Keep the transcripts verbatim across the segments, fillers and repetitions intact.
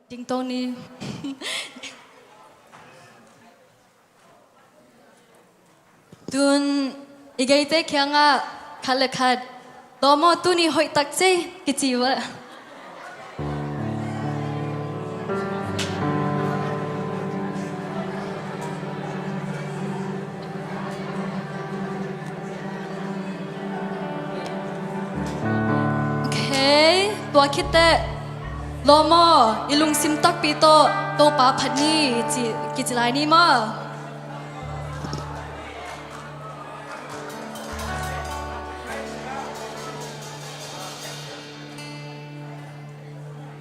Ding to ni. Tun i geite kiangah khat le khat, "Lawm aw, tuni hoih tak ci," kici uh a. Okay, tua khit teh, "Lawm aw, i lungsim takpi tawh Topa phat ni," ci, kici lai ni maw.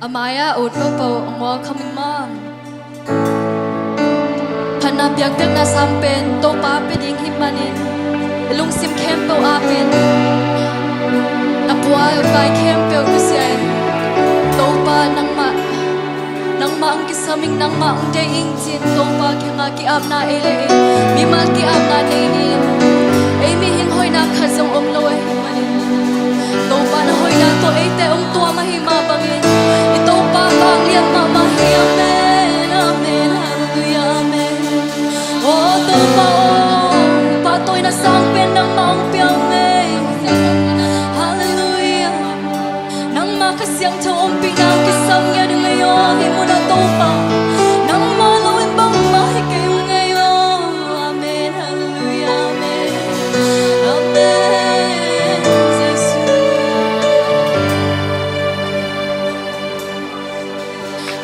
A mai-ah ut peuhpeuh hong welcome in maw. Phatna biakpiakna sang pen Topa pia ding hi manin, i lungsim khempeuh ap in, na pualkai khempeuh nusia in, Topa nangmah, nangmah hong kisam ing, nangmah hong deih ing ci-in Topa kiangah ki-apna ei leh ei, mimal ki-apna nei ni. Ei mihing hoihna khat zong om lo ahih manin, Topa na hoihna tawh eite hong tuam ahih mah bangin, i Topa vanglian mahmah hi. Amen, amen, halleluiah, amen. Aw Topa aw, pahtawina sang pen nangmah hong pia ung ei. Halleluiah. Nangmah Kha Siangtho ompihna hong kisam ngiat ung ei aw, hih munah Topa. Nangmah lo in bangmah hi kei ung ei aw. Amen, halleluiah, amen. Amen, Jesuh.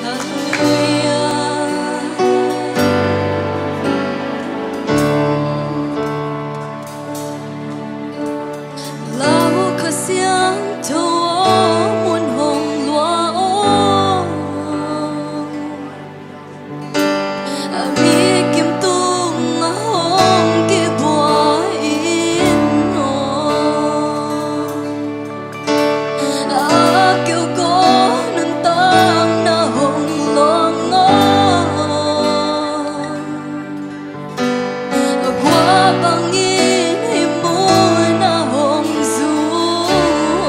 Halleluiah. Lau Kha Siangtho aw, mun hong lua aw. A mi kim tungah hong kibuai in aw. A kiu ko nuntakna hong luang aw. A bua bangin hih munah hong zui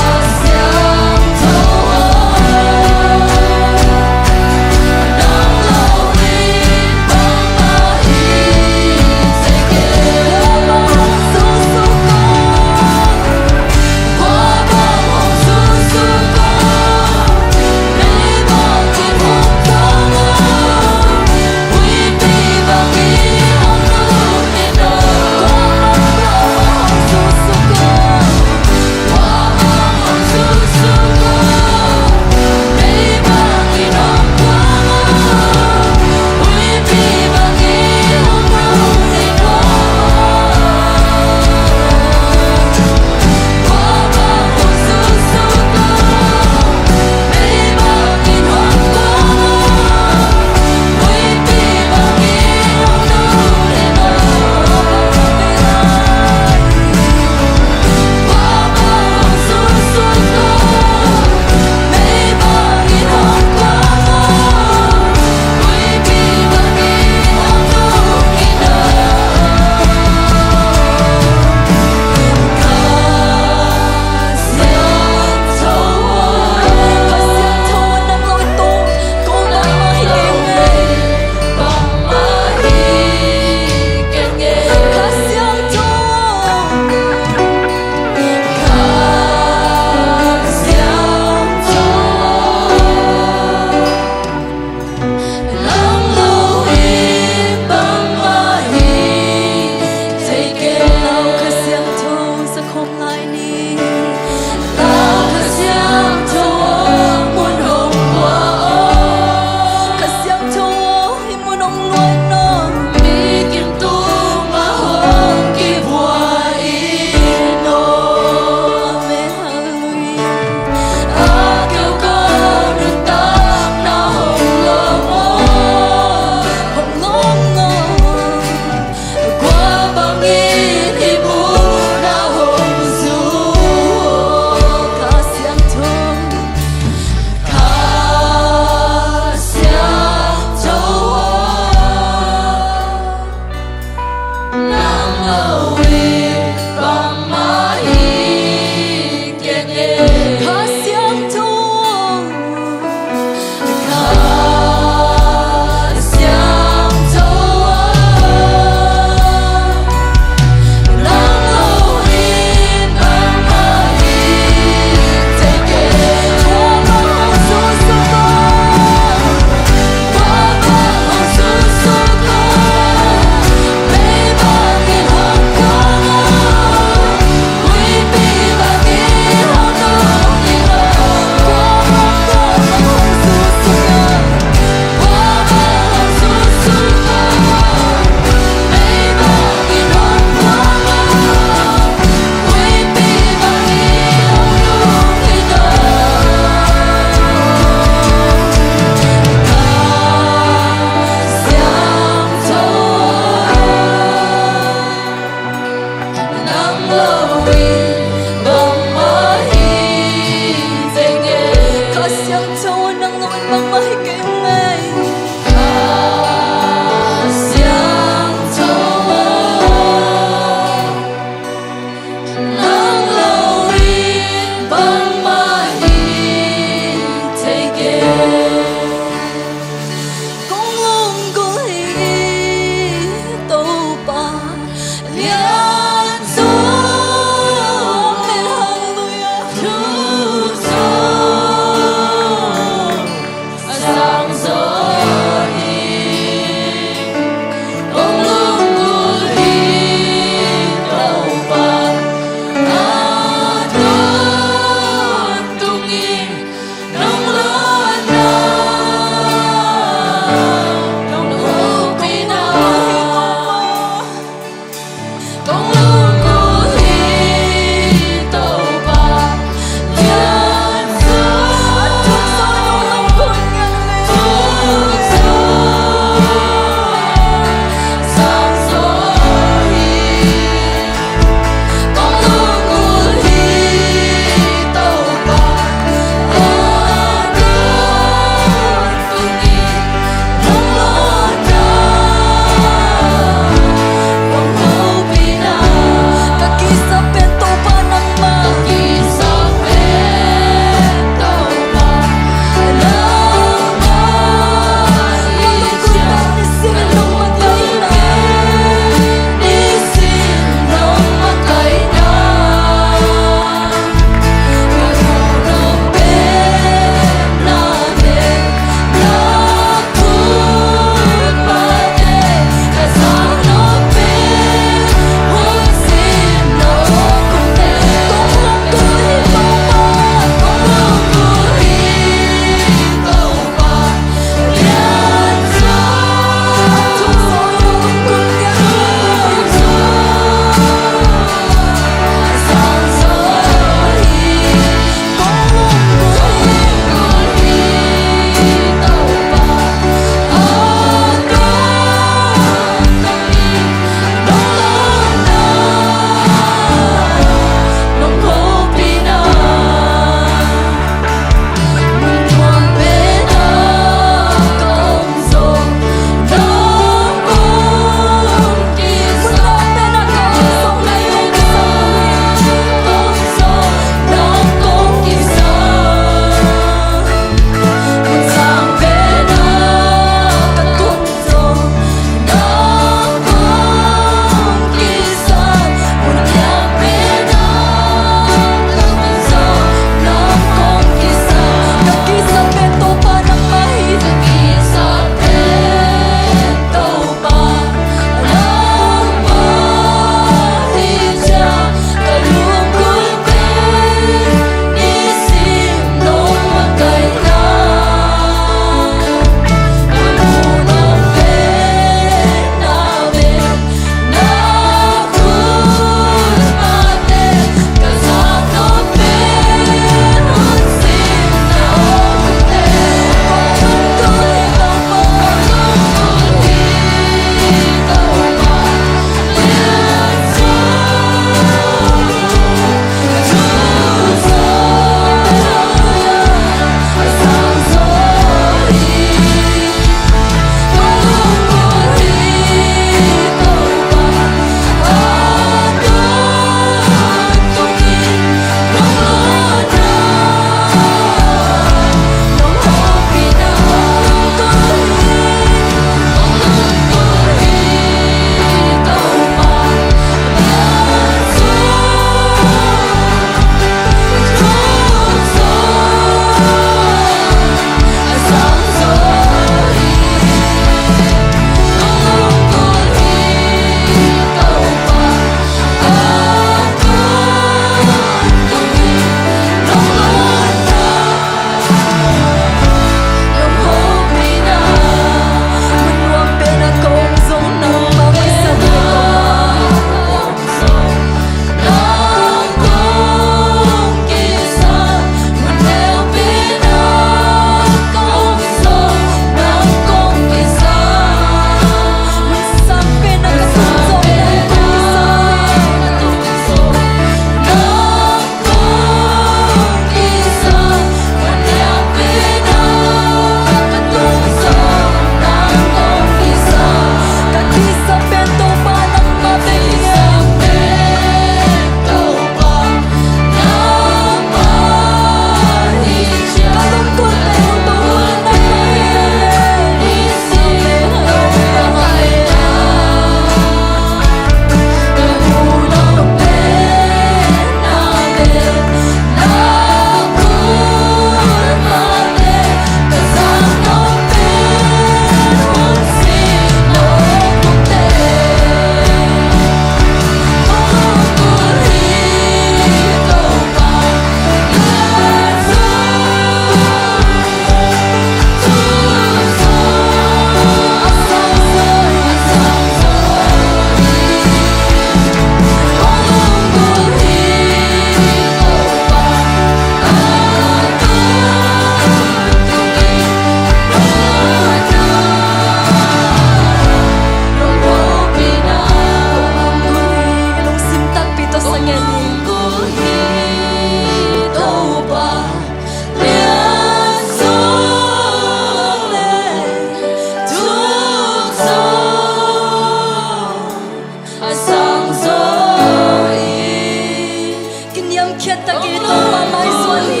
Khiattakin Topa maizuan hi.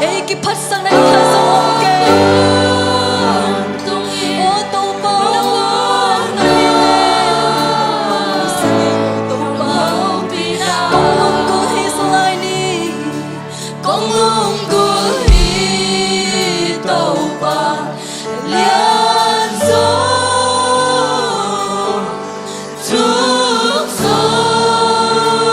Ei kiphatsakna ding khat zong om kei. O Topa, Topa, kong lunggulh hi zaw lai ni. Kong lunggulh hi Topa, lian zaw, thuk zaw,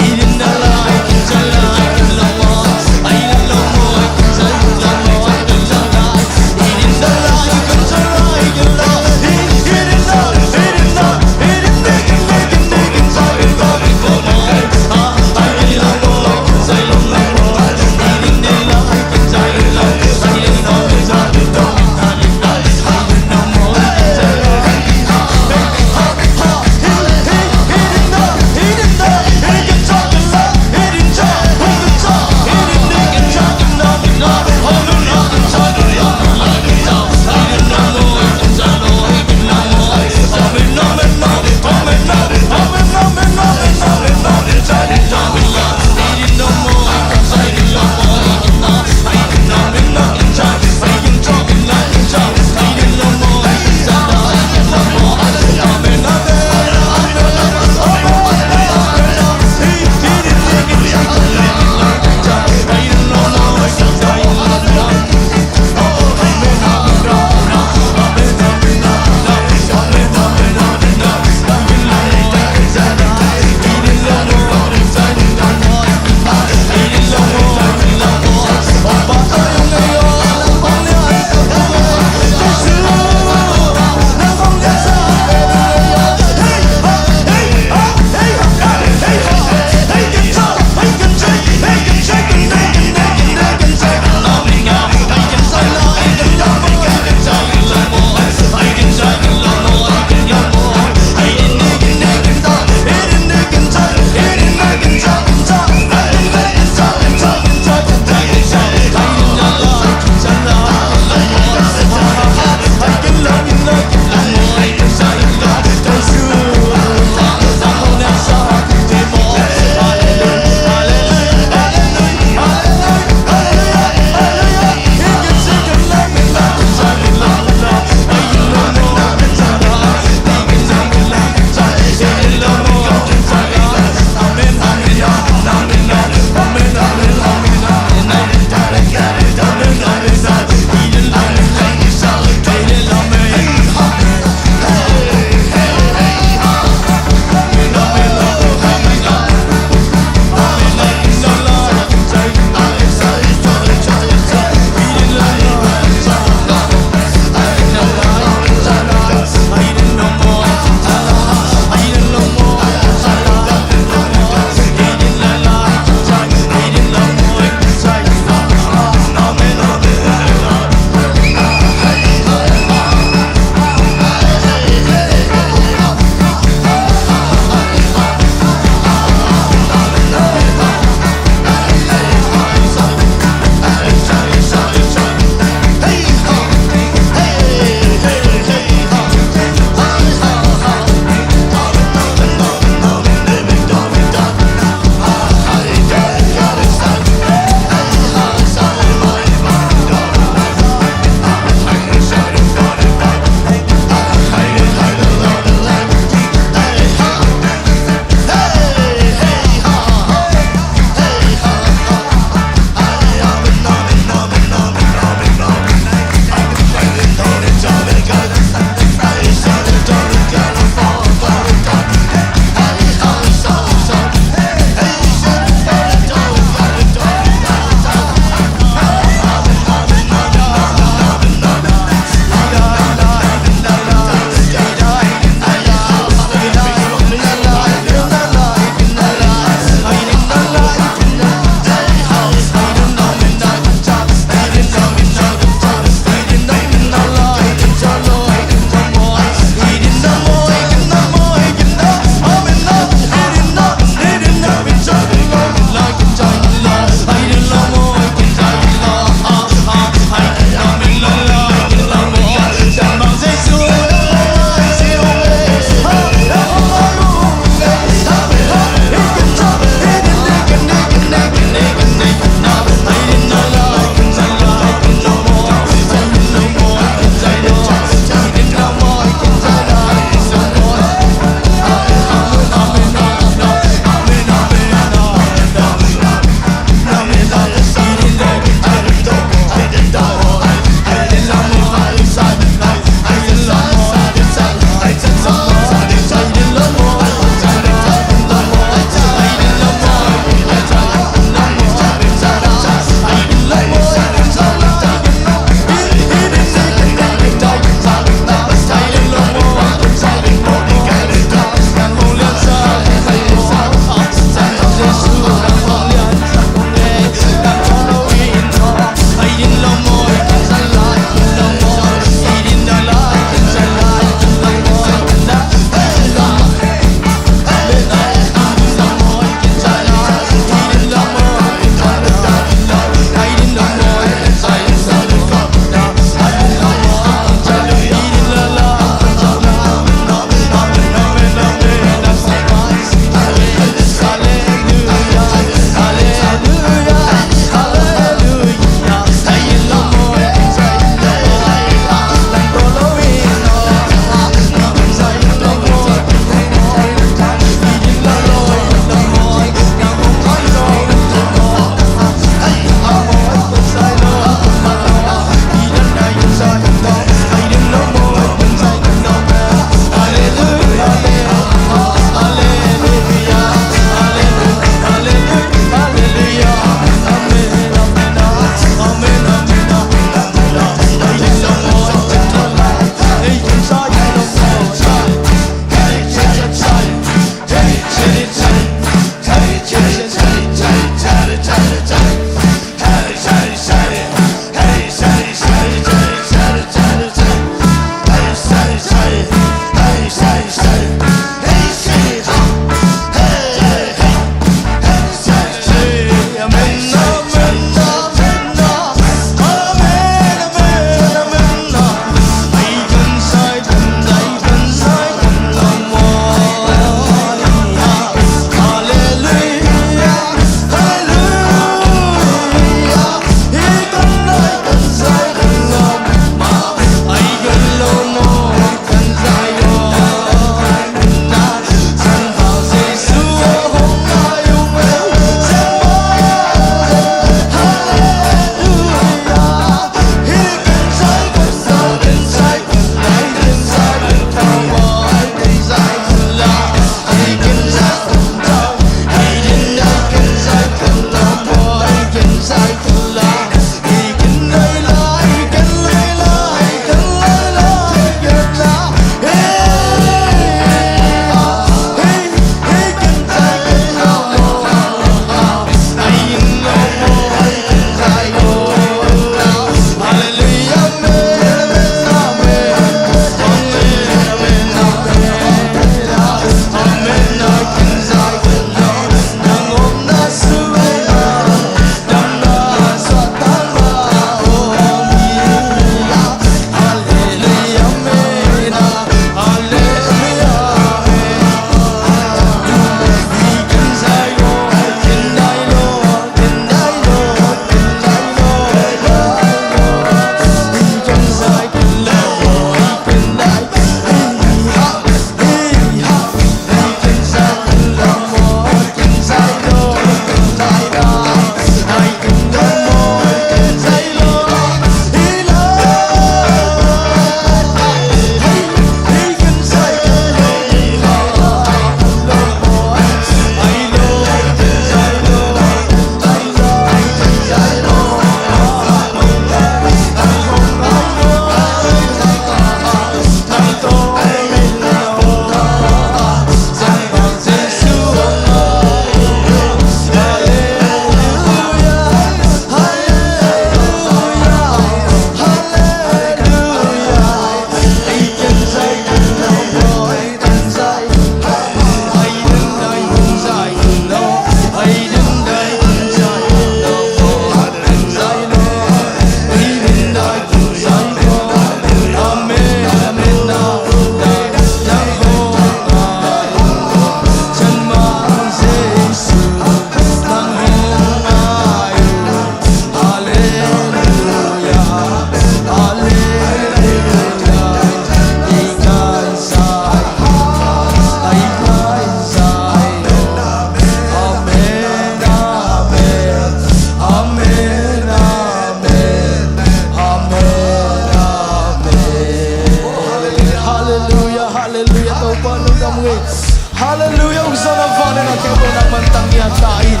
Nangmah tang ngiat ta in.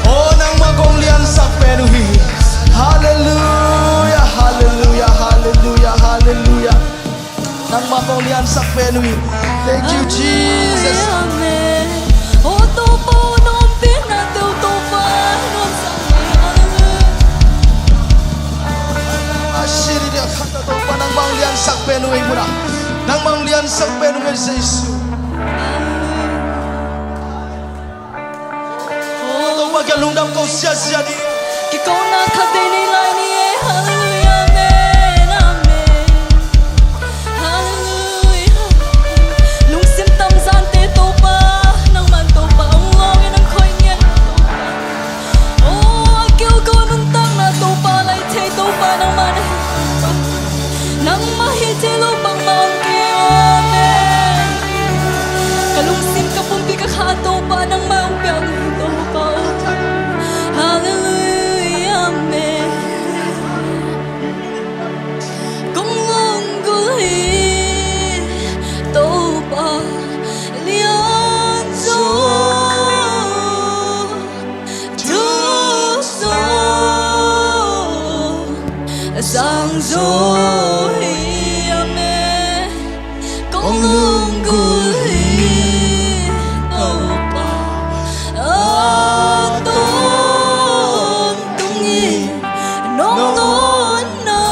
Oh, nangmah kong liansak pen uh hi. Halleluia, halleluia, halleluia, halleluia. Nangmah kong liansak pen uh hi. Thank you, Jesus. Amen. Oh, Topa, nong pina teu Topa, nong sang. Halleluia. Nangmah kong liansak pen uh hi muna. Nangmah kong liansak pen uh hi Jesu. Topa, ka lungdam ko siasia ni. Kikona khat vei nei lai ni e. Halleluia, amen, amen. Halleluia. Lungsim tamzante Topa, nangman Topa, ong lawng e, nang khoi ngiat. Oh, a keu ko nuntakna Topa, lai thei Topa, nangman. Nangmah hi thei lo bangmah ong keu, amen. Ka lungsim ka pumpi ka kha Topa nangmah ong piang Topa. Halleluia, amen. Kong lunggulh hi Topa lian zaw. Tuk zo, sang zo hi, amen. Kong lunggulh hi Topa a tawntung hi. Nong nawnna,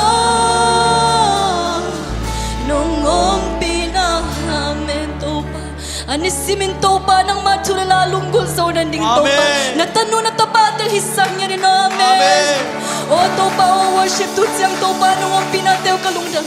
nong ompihna, amen Topa. A nisimin Topa nangmah thu le la lunggulh zo nading Topa. Amen. Na tanu na tapa tel hisak ngiat in, amen. Amen. O Topa, o worship tu ciang Topa nong ompihna teu ka lungdam.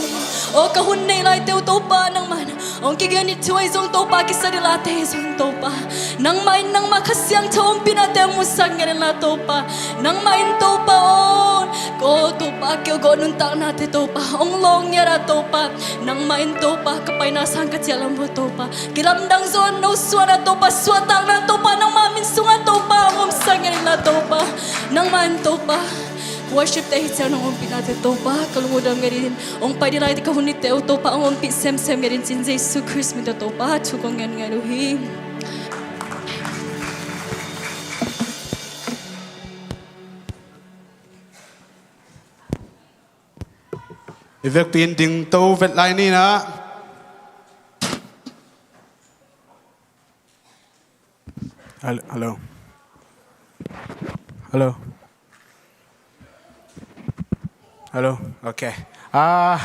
O ka hun nei lai teu Topa nangmah na ong kigen i thu ahi zong Topa, kisa ding late ahi zong Topa, nangmah in nangmah Kha Siangtho ompihna teu musak ngiat in la Topa. Nangmah in Topa, o ko Topa, keu ko nuntaknate Topa ong lawng ngiat a Topa. Nangmah in Topa, ka paina sang ka ciah lam uh Topa, kilamdang zaw no suahna Topa, suahtakna Topa, nangmah min sungah Topa ong omsak ngiat in la Topa. Nangmah in Topa, worship te hi ciang nong ompihna te Topa ka lungdam ngiat in, ong pai ding lai te ka hun ni teu Topa ong ompih semsem ngiat in cin Jesu Khrist min tawh Topa thu kong ngen ngiat uh hi. I vekpi in ding to vet lai ni na. Hel-, hello. Hello. Hello. Okay. Ah,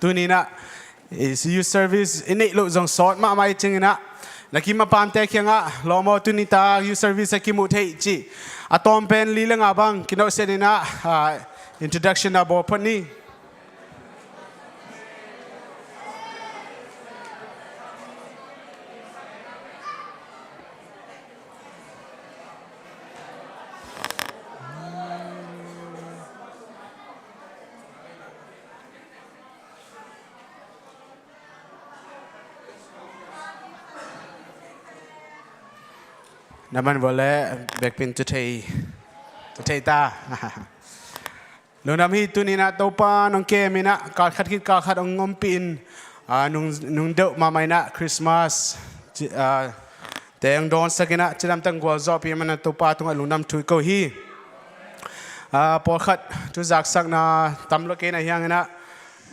tuni na, is youth service i neih loh zong sawt mahmah i cing in ah, na kim a pamte kiangah, lawm aw, tuni ta youth service a kimuh theih cih a tawm pen li le nga bang kinawhsiat in ah, ah, introduction a bawl phot ni. Na man vawh le bekpin tu thei, tu thei ta. Lungdam hi. Tuni in ah Topa nong kem in ah, kal khat khit kal khat ong ompih in, ah, nung, nung deuh mahmah in ah Christmas ci, ah, te ong dawnsak in ah, cidamtang gualzawhpih man ah Topa tungah lungdam thu i ko hi. Ah, pawlkhat thu zaksakna tam lo kei na hi hang in ah,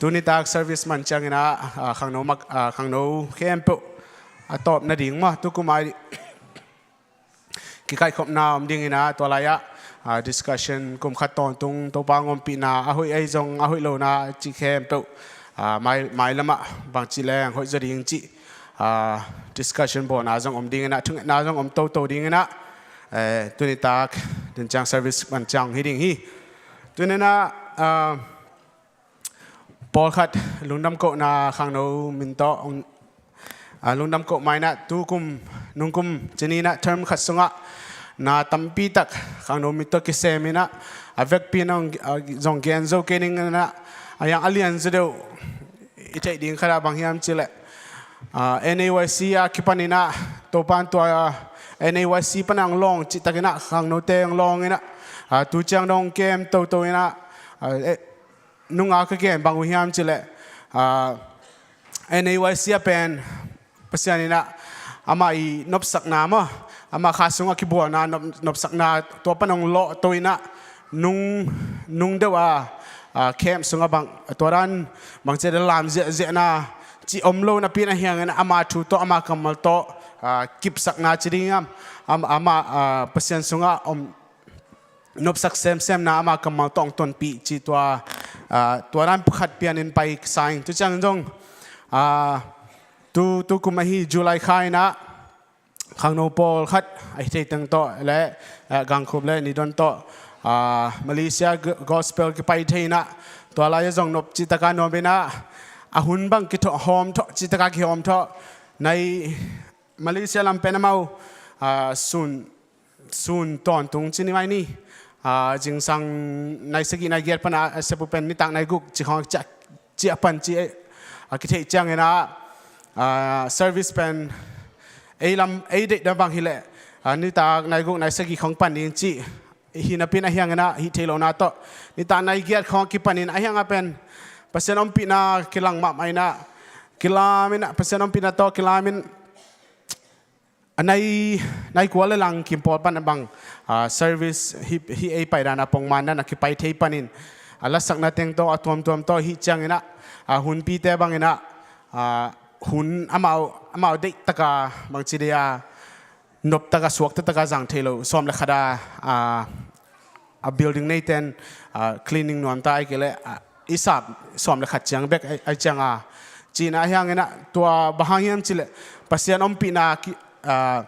tuni tak service man ciang in ah, ah, khangno mak, ah, khangno khempeuh a tawp nading maw, tukum ai kikaihkhopna om ding in ah, tua lai ah, ah, discussion kum khat tawntung Topa ong ompihna a hoih ahi zong a hoih lona cih khempeuh, ah, mai, mailam ah bangci leng hoih zaw ding cih, ah, discussion bawlna zong om ding in ah, thungetna zong om toto ding in ah, eh, tuni tak din ciang service man ciang hi ding hi. Tuni in ah, ah, pawlkhat lungdam kohna khangno min tawh ong, ah, lungdam koh mai in ah, tukum, nungkum cini in ah term khat sungah na tampi tak khangno min tawh kisem in ah, a vekpi in ah, ah, zong gen zo kei ning in ah, a yang a lian zaw deuh i theih ding khat ah bang hiam cih leh, ah, N A Y C a kipan in ah, Topa in tua, ah, N A Y C pan ah ong lawng cih tak in ah khangnote ong lawng in ah, ah, tu ciang dong kem toto in ah, ah, eh, nunga ka gen bang uh hiam cih leh, ah, N A Y C a pen Pasian in ah amah i nopsakna maw, Ama kha sungah kibualna, nop, nopsakna, tua pan hong lawhto inah nung, nung deuh a, a, camp sungah bang, tua dan bangci a lam ziahziahna cih om lo napi in ahi hangin ama thu tawh, ama kammal tawh, a, kipsakna ci ding hiam, am, ama, a, Pasian sungah om nopsak semsemna ama kammal tawh hong tonpih cih tua, a, tua dan pakhat pianin pai sa ing. Tu ciangin zong, a, tu, tu kum ahi July kha inah khangno pawlkhat a hi thei teng tawh le, eh, Gangkhup le Nidon tawh, ah, Malaysia g-, gospel kipai thei inah, tua lai-ah zong nop cihtaka nuam inah, a hun bang kithawh, hawm thawh, cihtaka kihawm thawh, nai Malaysia lam pen amau, ah, sun, sun tawntung ci ni mai ni. Ah, zingsang nai sagih nai giat pan a, a siapu pen nitak nai guk ci khawng ciah ciah pan ci, eh, a kitheih ciangin ah, ah, service pen ei lam, ei deihna bang hileh, ah, nitak nai guk nai sagih khawng pan ding ci hi napi in ahi hangin ah, hih theih lohna tawh nitak nai giat khawng kipanin ahi hangah pen Pasian ompihna kilang mahmah inah, kilam inah, Pasian ompihna tawh kilam in, a nai, nai kua le lang kim pawl pan a bang, ah, service hi, hi ei pai dan a pongman dan a kipai thei panin, a lasakna teng tawh, a tuamtuam tawh hih ciangin ah, a hunpite bangin ah, ah, hun amau, amau deih taka bangci dia nop taka suakta taka zang thei lo sawm le khat a, ah, a building neiten, ah, cleaning nuam ta ai kei leh, ah, i sap sawm le khat ciang bek ai, ai ciang a. Cihna ahi hangin ah tua bang hang hiam cih leh Pasian ompihna ki, ah,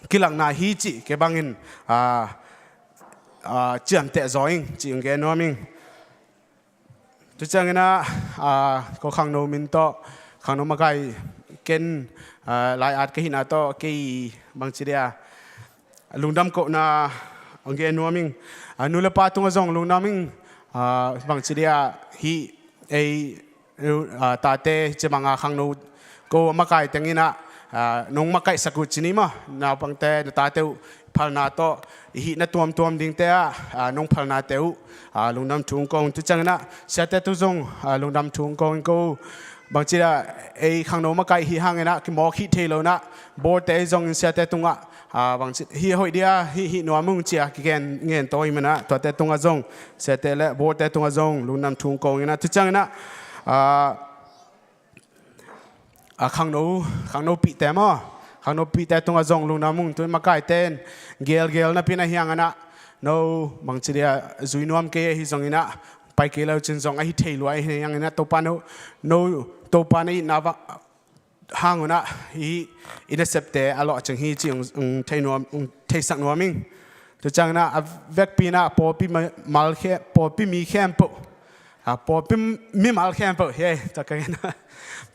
kilangna hi cih kei bangin, ah, ah, ciamteh zaw ing cih hong gen nuam ing. Tu ciangin ah, ah, ko khangno min tawh, khangno makai ken, ah, lai-at ka hihna tawh, kei bangci dia lungdam kohna hong gen nuam ing. Ah, nu le pa tungah zong lungdam ing, ah, bangci dia hih ei, ah, tate, ci bang a khangno ko a makai teng inah, ah, nong makaihsak uh ci ni maw, naupangte, na tate uh phalna tawh, i hihna tuamtuam dingte ah, ah, nong phalnate uh, ah, lungdam thu hong ko ing. Tu ciangin ah siate tung zong, ah, lungdam thu hong ko ing ko. Bangci ah ei khangno makai hi hangin ah kimawk hih thei lo inah, bawlte zong in siate tungah, ah, bangci hih hoih dia, hih, hih nuam ung ci a kigen ngen to ahih man ah, tuate tungah zong, siate le bawlte tungah zong lungdam thu hong ko ing inah. Tu ciangin ah, ah, a khangno, khangnopihte maw, khangnopihte tungah zong lungdam ung. Tu makaite in gelgel napi in ahi hangin ah, no bangci dia zui nuam kei ahi zongin ah, pai kei lo cin zong ahi thei lua ahi hangin ah, Topa no, no, Topa na itna bang hang un ah, hih i nasepte a lawh cing hi cih hong, hong thei nuam, hong theisak nuam ing. Tu ciangin ah, a vekpi in ah pawlpi ma-, mal khe-, pawlpi mi khempeuh, ah, pawlpi mimal khempeuh, he, tak ka gen.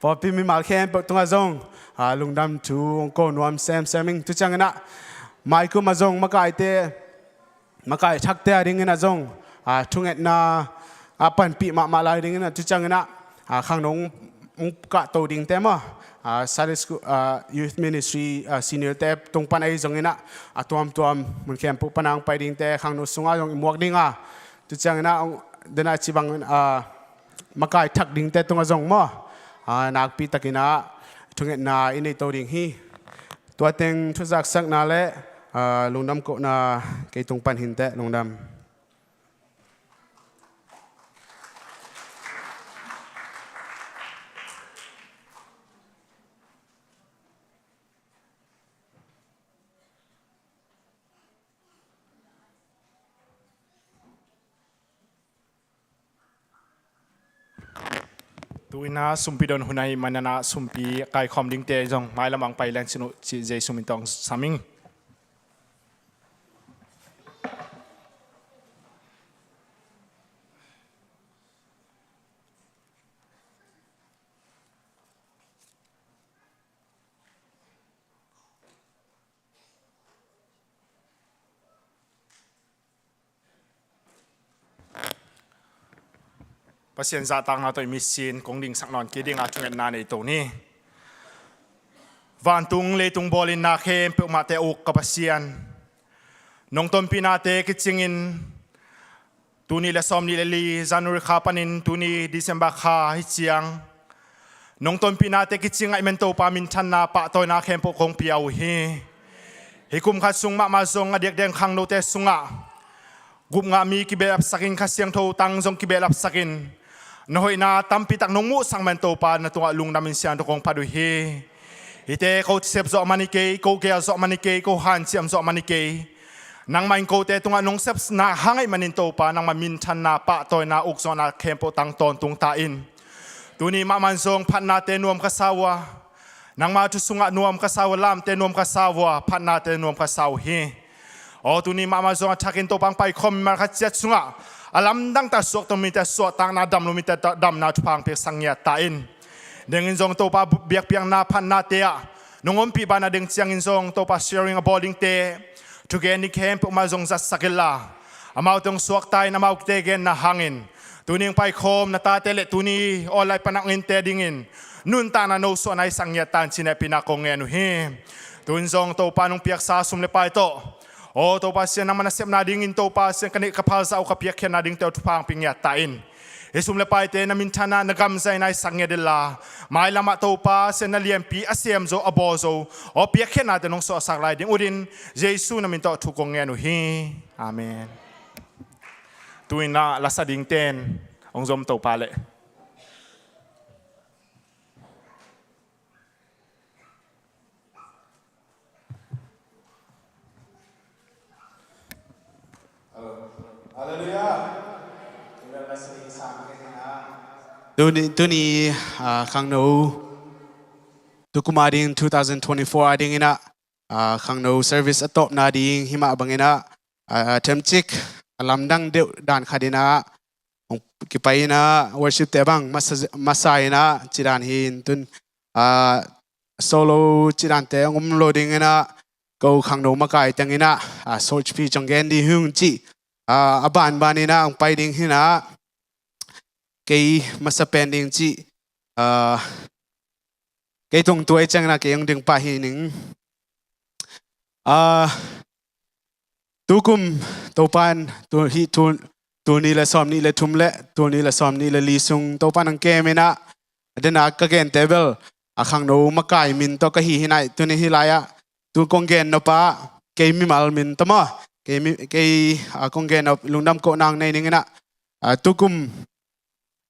Pawlpi mimal khempeuh tungah zong, ah, lungdam thu hong ko nuam semsem ing. Tu ciangin ah, maikum ah zong makaite, makai thakte a dingin ah zong, ah, thungetna a panpih mahmah lai dingin ah, tu ciangin ah, ah, khangno hong, hong kahto dingte maw, ah, Sunday school, ah, youth ministry, ah, senior te tung pan ahi zongin ah, a tuamtuam mun khempeuh pan a hong pai dingte khangno sungah zong i muak ding a, tu ciangin ah, hong, den a ci bang, ah, makai thak dingte tungah zong maw, ah, nakpi takin ah thungetna i neihto ding hi. Tua teng thuzaksakna le, ah, lungdam kohna kei tung pan hi inteh, lungdam. Tu-in ah sumpi don hun ahih manin ah, sumpi kaikhawm dingte zong mailam ah hong pai leng cin uh cih Jesu min tawh hong sam ing. Pasian zahtakna tawh i mit sin kong dingsak nawn kei ding a, thungetna nei to ni. Vantung leitung bawlin na khempeuh mahte uk ka Pasian, nong tonpihnate kicingin tuni le sawmnih le li January kha panin tuni December kha hi ciang, nong tonpihnate kicing ahih man Topa minthanna pahtawina khempeuh kong pia uh hi. Hih kum khat sung mahmah zong a diakdiak khangnote sungah gupngah mi kibehlapsakin, Kha Siangtho tang zong kibehlapsakin, na hoihna tampitak nong muhsak man Topa, na tungah lungdamin siangtho kong phat uh hi. Hihte ko sep zawh man hi kei, ko geel zawh man hi kei, ko hanciam zawh man hi kei. Nangmah in kote tungah nong sepna hang ahih manin Topa, nangmah minthanna, pahtawina, ukzawhna khempeuh tang tawntung ta in. Tuni mahmah zong phatnate nuam ka sa uh a, nangma thu sungah nuam ka sa uh a, lamte nuam ka sa uh a, phatnate nuam ka sa uh hi. Aw, tuni mahmah zong a thakin Topa hong paikhawm mimal khat ciat sungah a lamdang tak suakta mite suahtakna, dam lo mite damna thupha hong piaksak ngiat ta in. Dengin zong Topa biakpiakna phatnate ah nong ompih banah deng ciangin zong Topa sharing a bawl dingte, thugen ding khempeuh mah zong zatsak inla, amaute hong suakta in, amaute genna hangin tuni hong paikhawm na tate le tuni online pan a hong ente dingin nuntakna no suahna i sak ngiat ta in ci-in hehpihna kong ngen uh hi. Tun zong Topa nong piaksa sum le pai tawh, aw Topa Pasian, nangmah na sepna dingin Topa Pasian, ka neih ka phal zah uh ka piakkhiatna dingte uh thupha hong pia ngiat ta in. Hih sum le paite na minthanna, na gam zaina i sak ngiat inla, mailamah Topa Pasian, na lianpi a sem zo, a bawl zo, aw piakkhiatnate nong suahsak lai ding utin Jesu na min tawh thu kong ngen uh hi. Amen. Tu-in ah lasa dingte in hong zom Topa leh. Tuni, tuni, ah, khangno, tukum a ding two thousand twenty-four a dingin ah, ah, khangno service a tawpna ding himah bangin ah, ah, themcik a lamdang deuh dan khat in ah hong kipai in ah, worship te bang masa, masa in ah ci dan hi in tun, ah, solo ci dante hong om lo dingin ah, ko khangno makai teng in ah, ah, short speech hong gen ding hi ung ci, ah, a banban in ah hong pai ding hi in ah, kei masa pen ding ci, ah, kei tung tuai ciangin ah kei hong ding pah hi ning. Ah, tukum Topa in tu, hih tu, tul nih le sawm nih le thum le tul nih le sawm nih le li sung Topa in hong kem in ah, a dena ka gente bel a khangno makai min tawh ka hi hi in ah, tuni hih lai-ah tu kong gen nop ah kei mimal min tawh maw, kei mi, kei, ah, kong gen nop lungdam kohna hong nei ning in ah, ah, tukum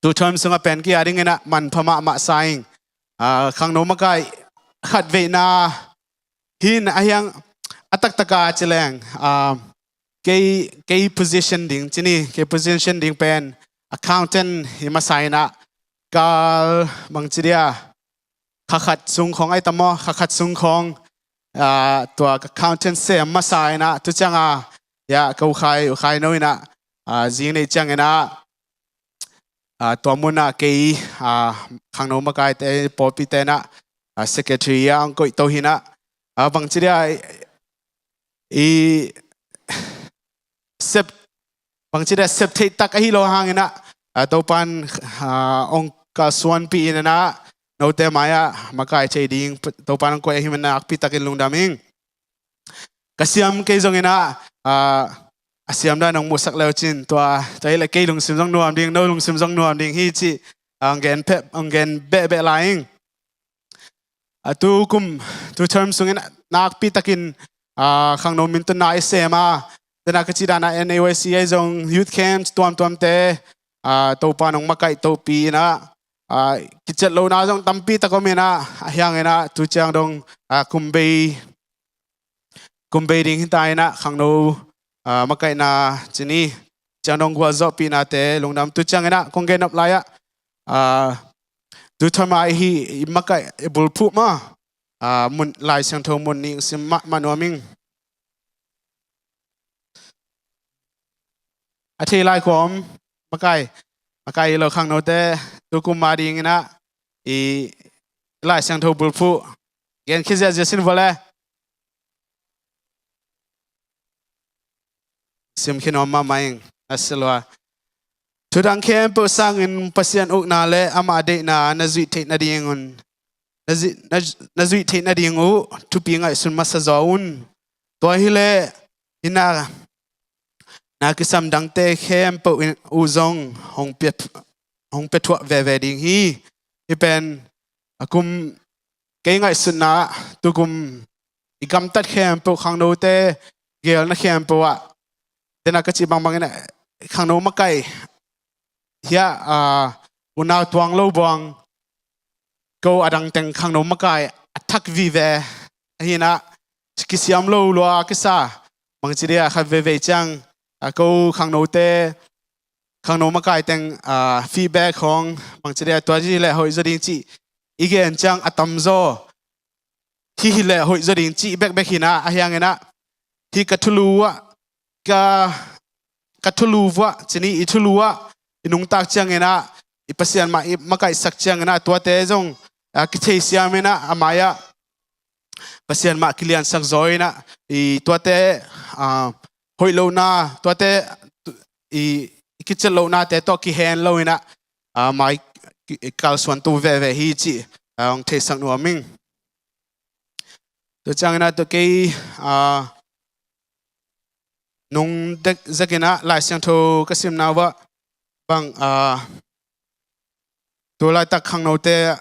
tu term sungah pen kei a dingin ah manpha mahmah sa ing. Ah, khangno makai khatveina hi in ah, ahi hang a taktak a ci leng, ah, kei, kei position ding ci ni, kei position ding pen accountant hi masa in ah, kal bangci dia, kha khat sung khawng ai ta maw, kha khat sung khawng, ah, tua ka accountant sem masa in ah, tu ciang a, ya, ka ukhai, ukhai no in ah, ah, zing neih ciangin ah, ah, tua mun ah kei, ah, khangno makaite, pawlpite in ah, ah, secretary ah hong koih to hi in ah, ah, bangci dia, i sep, bangci dia sep theih tak ahi lo hangin ah, ah, Topa in, ah, hong kalsuanpih in ah, note mai-ah makai thei ding Topa in hong koih ahih manin nakpi takin lungdam ing. Ka siam kei zongin ah, ah, a siam dan hong muhsak le uh cin, tua, tua hi leh kei lungsim zong nuam ding, no lungsim zong nuam ding hi cih, ah, hong gen peh, hong gen behbeh lai ing. Ah, tu kum, tu term sungin nakpi takin, ah, khangno mintunna i sem a, tena ka cih dan a N A Y C a zong youth camps tuamtuamte, ah, Topa in hong makaih topi in ah, ah, kiciat lohna zong tampi tak om in ah, ahi hangin ah tu ciang dong, ah, kum bei, kum bei ding hi ta in ah, khangno, ah, makaihna ci ni, ciang dong gualzawhpihnate lungdam. Tu ciangin ah kong gen nop lai-ah, ah, tu term a i hih i makaih i bulphuh maw, ah, mun, Lai Siangtho mun nih sim mahmah nuam ing. A thei lai kua om, makai, makai hi lo khangnote, tu kum a dingin ah i Lai Siangtho bulphuh gen khit ziahziah sin vua le. Sim khin om mahmah ing, a si lua. Thudang khempeuh sangin Pasian ukna le amah deihna na zuih theih nadingun, na zuih, na, na zuih theih nading uh thupi ngaihsun masa zaw un. Tua hi leh hih na, na kisam dangte khempeuh in uh zong hong pia, hong pia thuah veve ding hi. Hih pen a kum, kei ngaihsutna ah tukum i gamtat khempeuh, khangnote geelna khempeuh ah, dena ka cih bangbang in ah, khangno makai hiah, aa, unau tuang lo buang, ko a dang teng khangno makai a thak vive ahi in ah, kisiam lo lua kisa, bangci dia khat veivei ciang, aa, ko khangnote, khangno makai teng, aa, feedback hong, bangci dia tua hi leh hoih zaw ding cih i gen ciang a tamzaw, hih hi leh hoih zaw ding cih bekbek hi in ah, ahi hangin ah, hih ka thulu ah, ka, ka thulu vuah, cini i thulu ah i nungtak ciangin ah, i Pasian mah i makaihsak ciangin ah, tuate zong, aa, kitheisiam in ah, a mai-ah Pasian mah kiliansak zaw in ah, i tuate, aa, hoih lohna, tuate, i, i kicet lohnate tawh kihen lo in ah, aa, mai ki, i kalsuantu veve hi cih, aa, hong theisak nuam ing. Tua ciangin ah, tua kei, aa, nung dek zekin ah Lai Siangtho ka simna uah bang, aa, tu laitak khangnote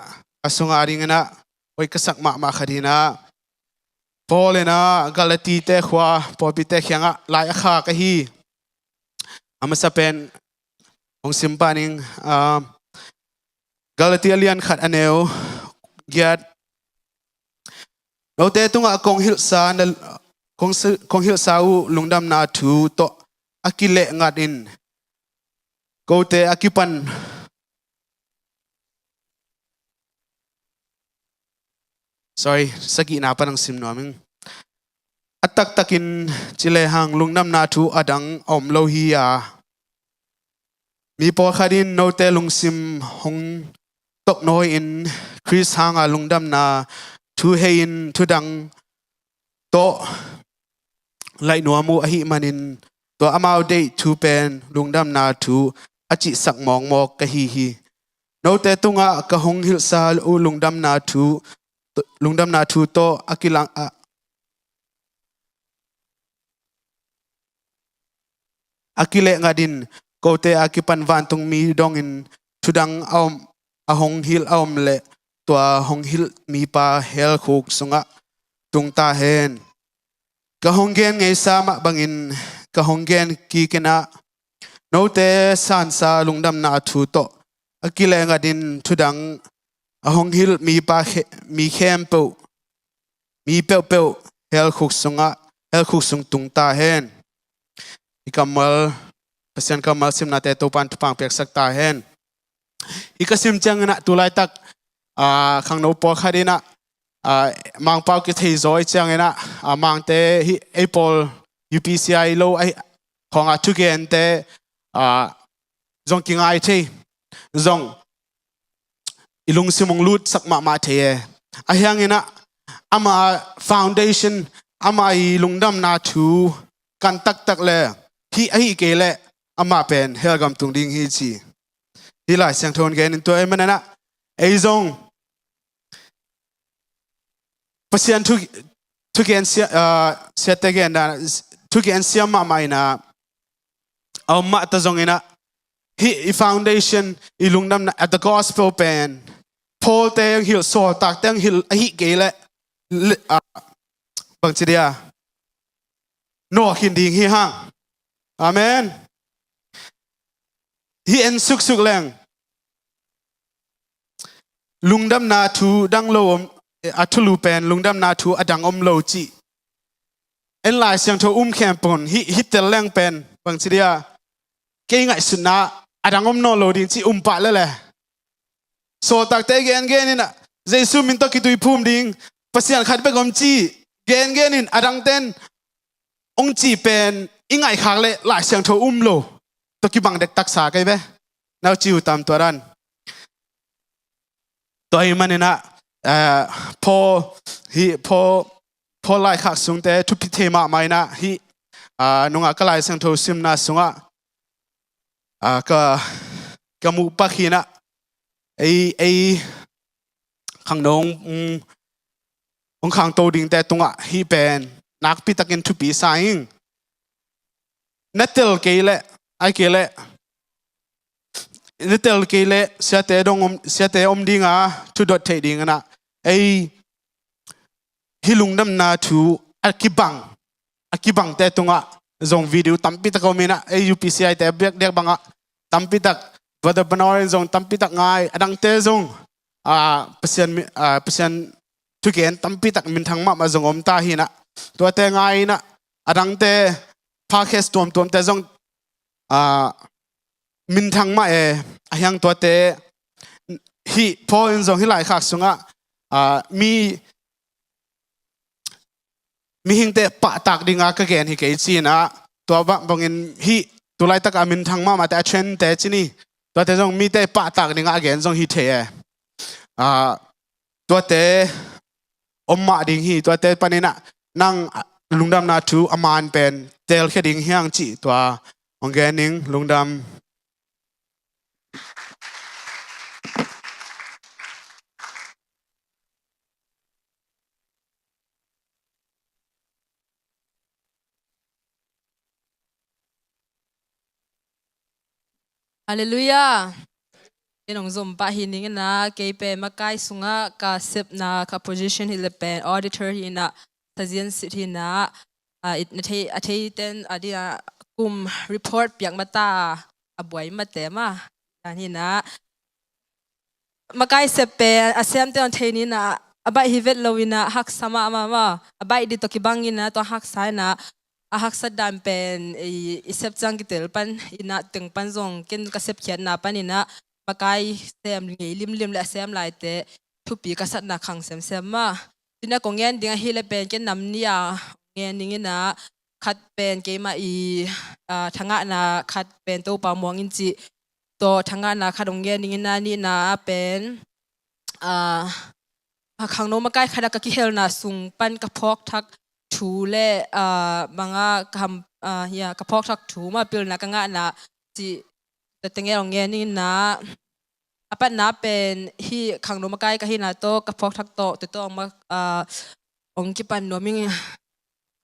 a sungah a dingin ah hoih ka sak mahmah khat in ah, Paul in ah Galatite khua pawlpite kiangah lai a khak ahi, a masa pen hong sim pah ning, aa, Galati a lian khat a neu giat. Note tungah kong hilhsa na, kong si, kong hilhsa uh lungdamna thu tawh a kileh ngat in, kote a kipan, sorry, sagihna pan hong sim nuam ing. A taktakin ci lehang lungdamna thu a dang a om lo hi a, mi pawlkhat in note lungsim hong toknawi in Khrist hanga lungdamna thu hei in thudang tawh laih nuam uh ahih manin, tua amau deih thu pen lungdamna thu a cihsak mawkmawk ka hi hi. Note tungah ka hong hilhsa uh lungdamna thu, lungdamna thu tawh a kilang, a, a kileh ngat in, kote a kipan vantungmi dongin thudang a om, a hong hilh a om leh, tua hong hilh mipa helkhuk sungah tung ta hen. Ka hong gen ngeisa mah bangin ka hong gen kik in ah, note sansa lungdamna thu tawh a kileh ngat in thudang a hong hilh mipa khe, mi khempeuh, mi peuhpeuh helkhuk sungah, helkhuk sung tung ta hen. I kammal, Pasian kammal simnate Topan thupha piaksak ta hen. Hih ka sim ciangin ah tu laitak, aa, khangno pawlkhat in ah, aa, Mangpau kithei zaw i ciangin ah, aa, Mangte hih ei pawl U P C I lo ahi khawngah thugente, aa, zong kingai thei, zong i lungsim hong lutsak mahmah thei e. Ahi hangin ah, ama foundation, ama i lungdamna thu kan taktak le, hih ahi kei leh amah pen hell gam tung ding hi ci. Hih Lai Siangtho in gen in tua ahih manin ah, ei zong Pasian thu, thugen sia, ah, siate gen dan, thugen siam mahmah in ah, a om mah ta zongin ah, hih i foundation, i lungdamna, at the gospel pen, Paul te ang hilh, sawltak te ang hilh, ahi kei leh, le, ah, bangci dia, nawk khin ding hi hang. Amen. Hih en suksuk leng, lungdamna thu dang lo om, a thulu pen lungdamna thu a dang om lo cih. En Lai Siangtho um khempeuh in hih, hih tel leng pen, bangci dia, kei ngaihsutna a dang om nawn lo ding cih um pah lele. Sawltakte gengen in ah, Jesu min tawh kituiphum ding, Pasian khat bek om cih gengen in a dangten hong cih pen i ngaihkhak leh Lai Siangtho um lo. Tua kibang dektaksa kei ve. Nau ci uh tam tua dan. Tua ahih manin ah, eh, Paul, hih Paul, Paul laikhak sungte thupi thei mahmah in ah, hih, ah, nungah ka Lai Siangtho simna sungah, ah, ka, ka muh pak hi in ah, ei, ei khangno hong, hong khangto dingte tungah hih pen nakpi takin thupi sa ing. Na tel kei leh, ahih kei leh, na tel kei leh siate dong om, siate om ding a, thudot theih ding in ah, ei hih lungdamna thu a kibang, a kibangte tungah zong video tampi tak om inah, ei U P C I te biak diak bangah tampi tak, Brother Banor in zong tampi tak ngai, a dangte zong, ah, Pasian mi-, ah, Pasian thugen tampi tak minthang mahmah zong om ta hinah, tuate ngai inah, a dangte podcast tuamtuamte zong, ah, minthang mah e, a hiang tuate hih Paul in zong hih laikhak sungah, ah, mi, mihingte pahtak dinga ka gen hi kei cinah, tua bang bangin hih tulaitak a minthang mahmahte a trendte cini, tuate zong mite pahtak dinga a gen zong hi thei e. Ah, tuate om mah ding hi, tuate paninah nang lungdamna thu a man pen telkhia ding hiang cih tua hong gen ning. Lungdam. Halleluiah. Ken hong zom pah hi ning inah, kei pen makai sungah ka sepna ka position hi le pen auditor hi inah, sazian sit hi inah, ah, it na thei, a theiten a dina kum report piak mata a buai mate mah dan hi inah. Makai sep pen a siamte hong thei ni inah, a baih hi vet lo inah, haksa mahmah maw. A baih dih tawh kibang inah, tua haksa inah, a haksa dan pen i, i sep ciang kitel pan inah, teng pan zong ken ka sepkhiatna pan inah, makai sem ngei limlim le a sem laite thupi ka satna khang semsem mah. Tuna kong ngen ding ahi le pen ken nam ni a ngen ning inah, khat pen keimah i, ah, thangahna khat pen Topa muang in cih tawh thangahna khat hong ngen ning inah, nihna pen, ah, a khangno makai khat a ka kihelna sung pan ka phawkthak thu le, ah, banga ka ham, ah, ya, ka phawkthak thu mah pilna ka ngahna cih tua teng hong ngen ning inah, a patna pen hih khangno makai ka hihna tawh ka phawkthak tawh tua tawh hong ma-, ah, hong kipan nuam ing.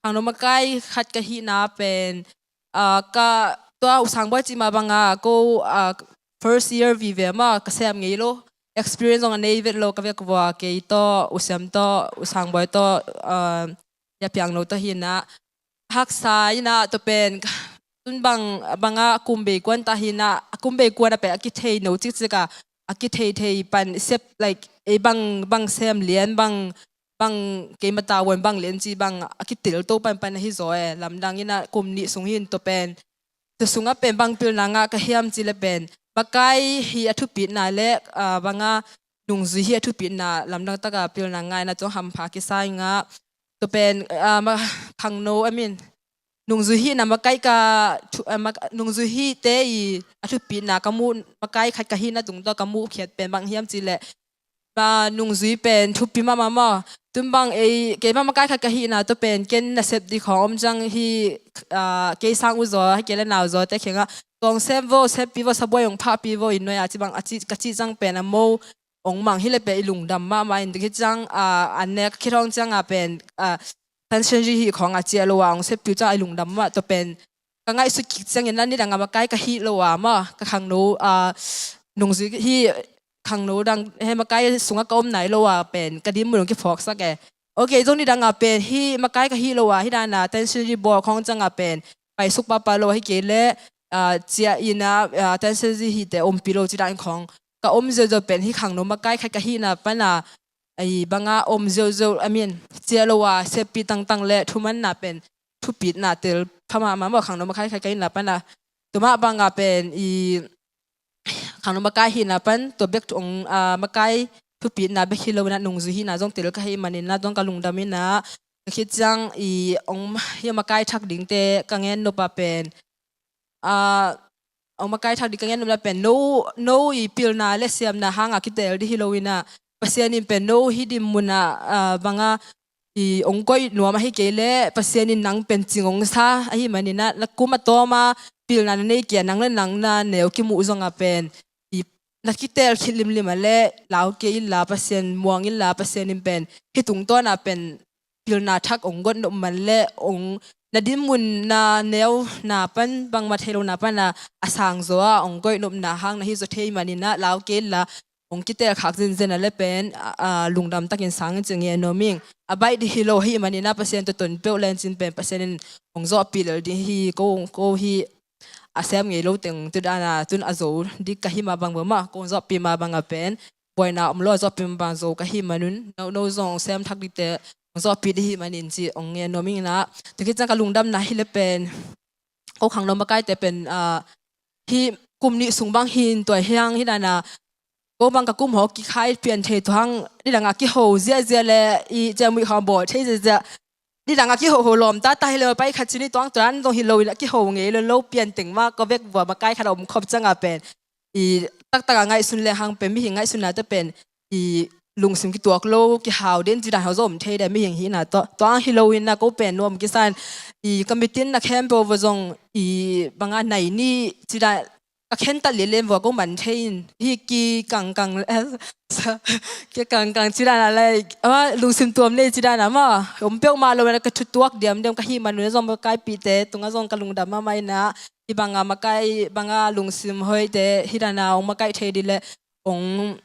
Khangno makai khat ka hihna pen, ah, ka tua U Sang Bawi cih mah banga ko, ah, first year vive mah ka sem ngei lo. Experience zong a nei vet lo ka vek vua, kei tawh, U Siam tawh, U Sang Bawi tawh, ah, ya piang lo tawh hi inah, haksa inah, tua pen tun bang, banga kum bei kuan ta hi inah, a kum bei kuan a pen a kithei no cikcik a, a kithei thei pan sep, like, ei bang, bang sem lian, bang, bang keima tavuan bang lian ci bang a kitel to pan pan ahi zaw e, lamdang inah kum nih sung hin tua pen, tua sungah pen bang pilna ngah ka hiam ci le pen, makai hi a thupitna le, ah, banga nungzui hi a thupitna lamdang taka pilna ngaina tua hampha kisa inah, tua pen, ah, ma-, khangno, I mean, nungzui hihna makai ka thu-, ah, mak-, nungzui hihte i a thupitna ka muh, makai khat ka hihna tung tawh ka muh khiat pen bang hiam ci le, ah, nungzui pen thupi mahmah maw. Tun bang ei, kei bang makai khat ka hihna tua pen ken na sep dih khawng om ciang hi, ah, kei sang uh zaw, hi kei le nau zaw te khengah, tawng sem vo, seppi vo, sabuai hong phahpi vo, i nuai a ci bang a ci, ka ci ciang pen a mo ong mang hi le pen i lungdam mahmah in, dik hi ciang, ah, an nek khit hong ciang a pen, ah, tension ri hi khawng a ciah lo a ong seppi uh ciang i lungdam mah, tua pen ka ngaihsut kik ciangin a nidang a makai ka hih lo a mah, ka khangno, ah, nungzui hi, khangno dang he makai sungah ka om nai lo a pen ka dinmun ong kiphawksak e. Ok, zong nidang a pen hi makai ka hih lo a, hi dana tension ri bawl khawng ciang a pen paisuk pahpah lo, hi kei le, ah, ciah ina, ah, tension ri hite ompih lo ci dan khawng ka om ziauziau pen hi khangno makai khat ka hihna pana, ai banga om ziauziau, I mean, ciah lo a seppi tangtang le thumanna pen thupitna tel pha mahmah maw, khangno makai khat ka hihna pana. Tua mah banga pen i khangno makai hihna pan tua bek thu ong, ah, makai thupitna bek hi lo inah nungzui hihna zong tel ka hih manin ah zong ka lungdam inah, ka khit ciang i ong hi makai thak dingte ka ngen nop a pen, ah, ong makai thak ding ka ngen nop na pen no, no i pilna le siamna hanga kitel dih hi lo inah, Pasian in pen no hi dinmun ah, ah, banga i ong koih nuam ahi kei le Pasian in nang pen cing ong sa ahi manin ah, na kum a tawm a pilna na nei kei a, nang le nang na neu kimuh zong a pen i na kitel khit limlim a le lau kei inla, Pasian muang inla, Pasian in pen hih tungtawn a pen pilna thak ong got nop man le ong na dinmun na neu na pan bangmah thei lo na pana a sang zaw a ong koih nopna hang na hi zaw thei manin ah lau kei inla, hong kitelkhak zenzen a le pen, a, a, lungdam takin sang in ci ngen nuam ing. A baih ding hi lo ahih manin ah Pasian tawh ton peuh lencin pen Pasian in hong zawhpih lel ding hi. Ko, ko hi a sem ngei lo teng tu dan a tun a zo ding ka hih mah bang bang mah, ko hong zawhpih mah bang a pen buaina om lo a zawhpih mah bang zo ka hih manun, no, no zong sem thak dingte hong zawhpih ding hih manin ci hong ngen nuam ing. Tua khit ciang ka lungdamna hi le pen ko khangno makaite pen, ah, hih kum nih sung bang hi in tua hi hang hih dan a ko bang ka kum hawh kikhai pian thei tua hang, nidang a kiho ziahziah le i ciamui khawng bawl thei ziahziah, nidang a kiho ho lawm tata hi le mapai khat ci ni tuang tuan zong hi lo in a kiho ngei lo lo pian teng mah ka vek vua makai khat a om khop ciang a pen i taktak a ngaihsun le hang pen mihing ngaihsunna te pen i lungsim kituak lo kihau den ci dan hau zong om thei de mihing hihna tawh. Tua hang hi lo in a ko pen nuam kisa in i ka mitin na khempeuh vua zong i bang a nai ni ci dan ka khentat lianlian vua ko man thei in hi kikangkang, kikangkang ci dan a lai ama lungsim tuam nei ci dan a mah om peuhmah lo in a ka thutuak diamdiam ka hih manun a zong makaipihte tungah zong ka lungdam mahmah in a hi bang a makai bang a lungsim hoihte hih dan a hong makaih thei ding le hong,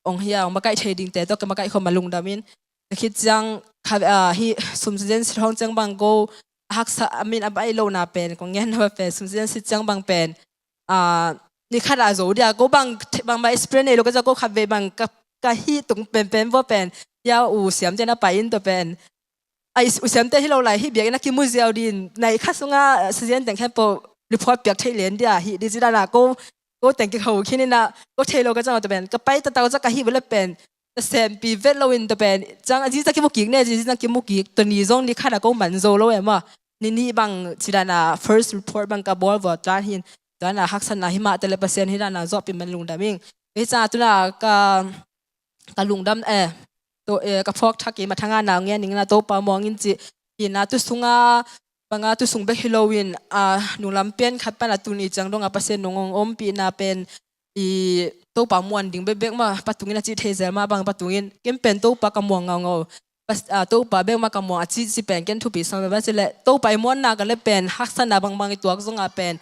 hong hi a hong makaih thei dingte tawh ka makaih khawm a lungdam in. Tua khit ciang kha, ah, hih sum season sit hong ciang bang ko a haksa a min a baih lohna pen kong ngen na pen sum season sit ciang bang pen, ah, ni khat a zo dia ko bang, bangmah experience nei lo ka ciang ko khat vei bang ka, ka hih tung penpen vua pen hia u siamte na pai in tua pen a i u siamte hi lo lai hih biakinn a kimu ziau din nai kha sungah season teng khempeuh report piak thei lian dia hih di ci dan a ko, ko teng kikho khin in a ko thei lo ka ciang a tua pen ka pai tatau ciang ka hih vua le pen ka sempi vet lo in tua pen ciang a ziza kimu kik ne ziza kimu kik tua ni zong ni khat a ko man zo lo em a ni nih bang ci dan a first report bang ka bawl vua tuan hin tuan a haksatna hi mah te le Pasian hi dan a zawhpih man lungdam ing. Hi ciang a tuna ka ka lungdam, eh, to, eh, ka phawk thak i mathanga nau ngen ning na Topa muang in ci hi na tu sunga banga tu sung bek hi lo in, ah, nunglam pen khat pan a tuni ciang dong a Pasian nung hong ompihna pen i Topa muan ding bekbek mah patung in a ci thei zel mah bang patung in ken pen Topa ka muang ngaungau. Pas, ah, Topa bek mah ka muang a ci ci pen ken thupi sam bek mah ci le Topa i muanna ka le pen haksatna bangbang i tuak zong a pen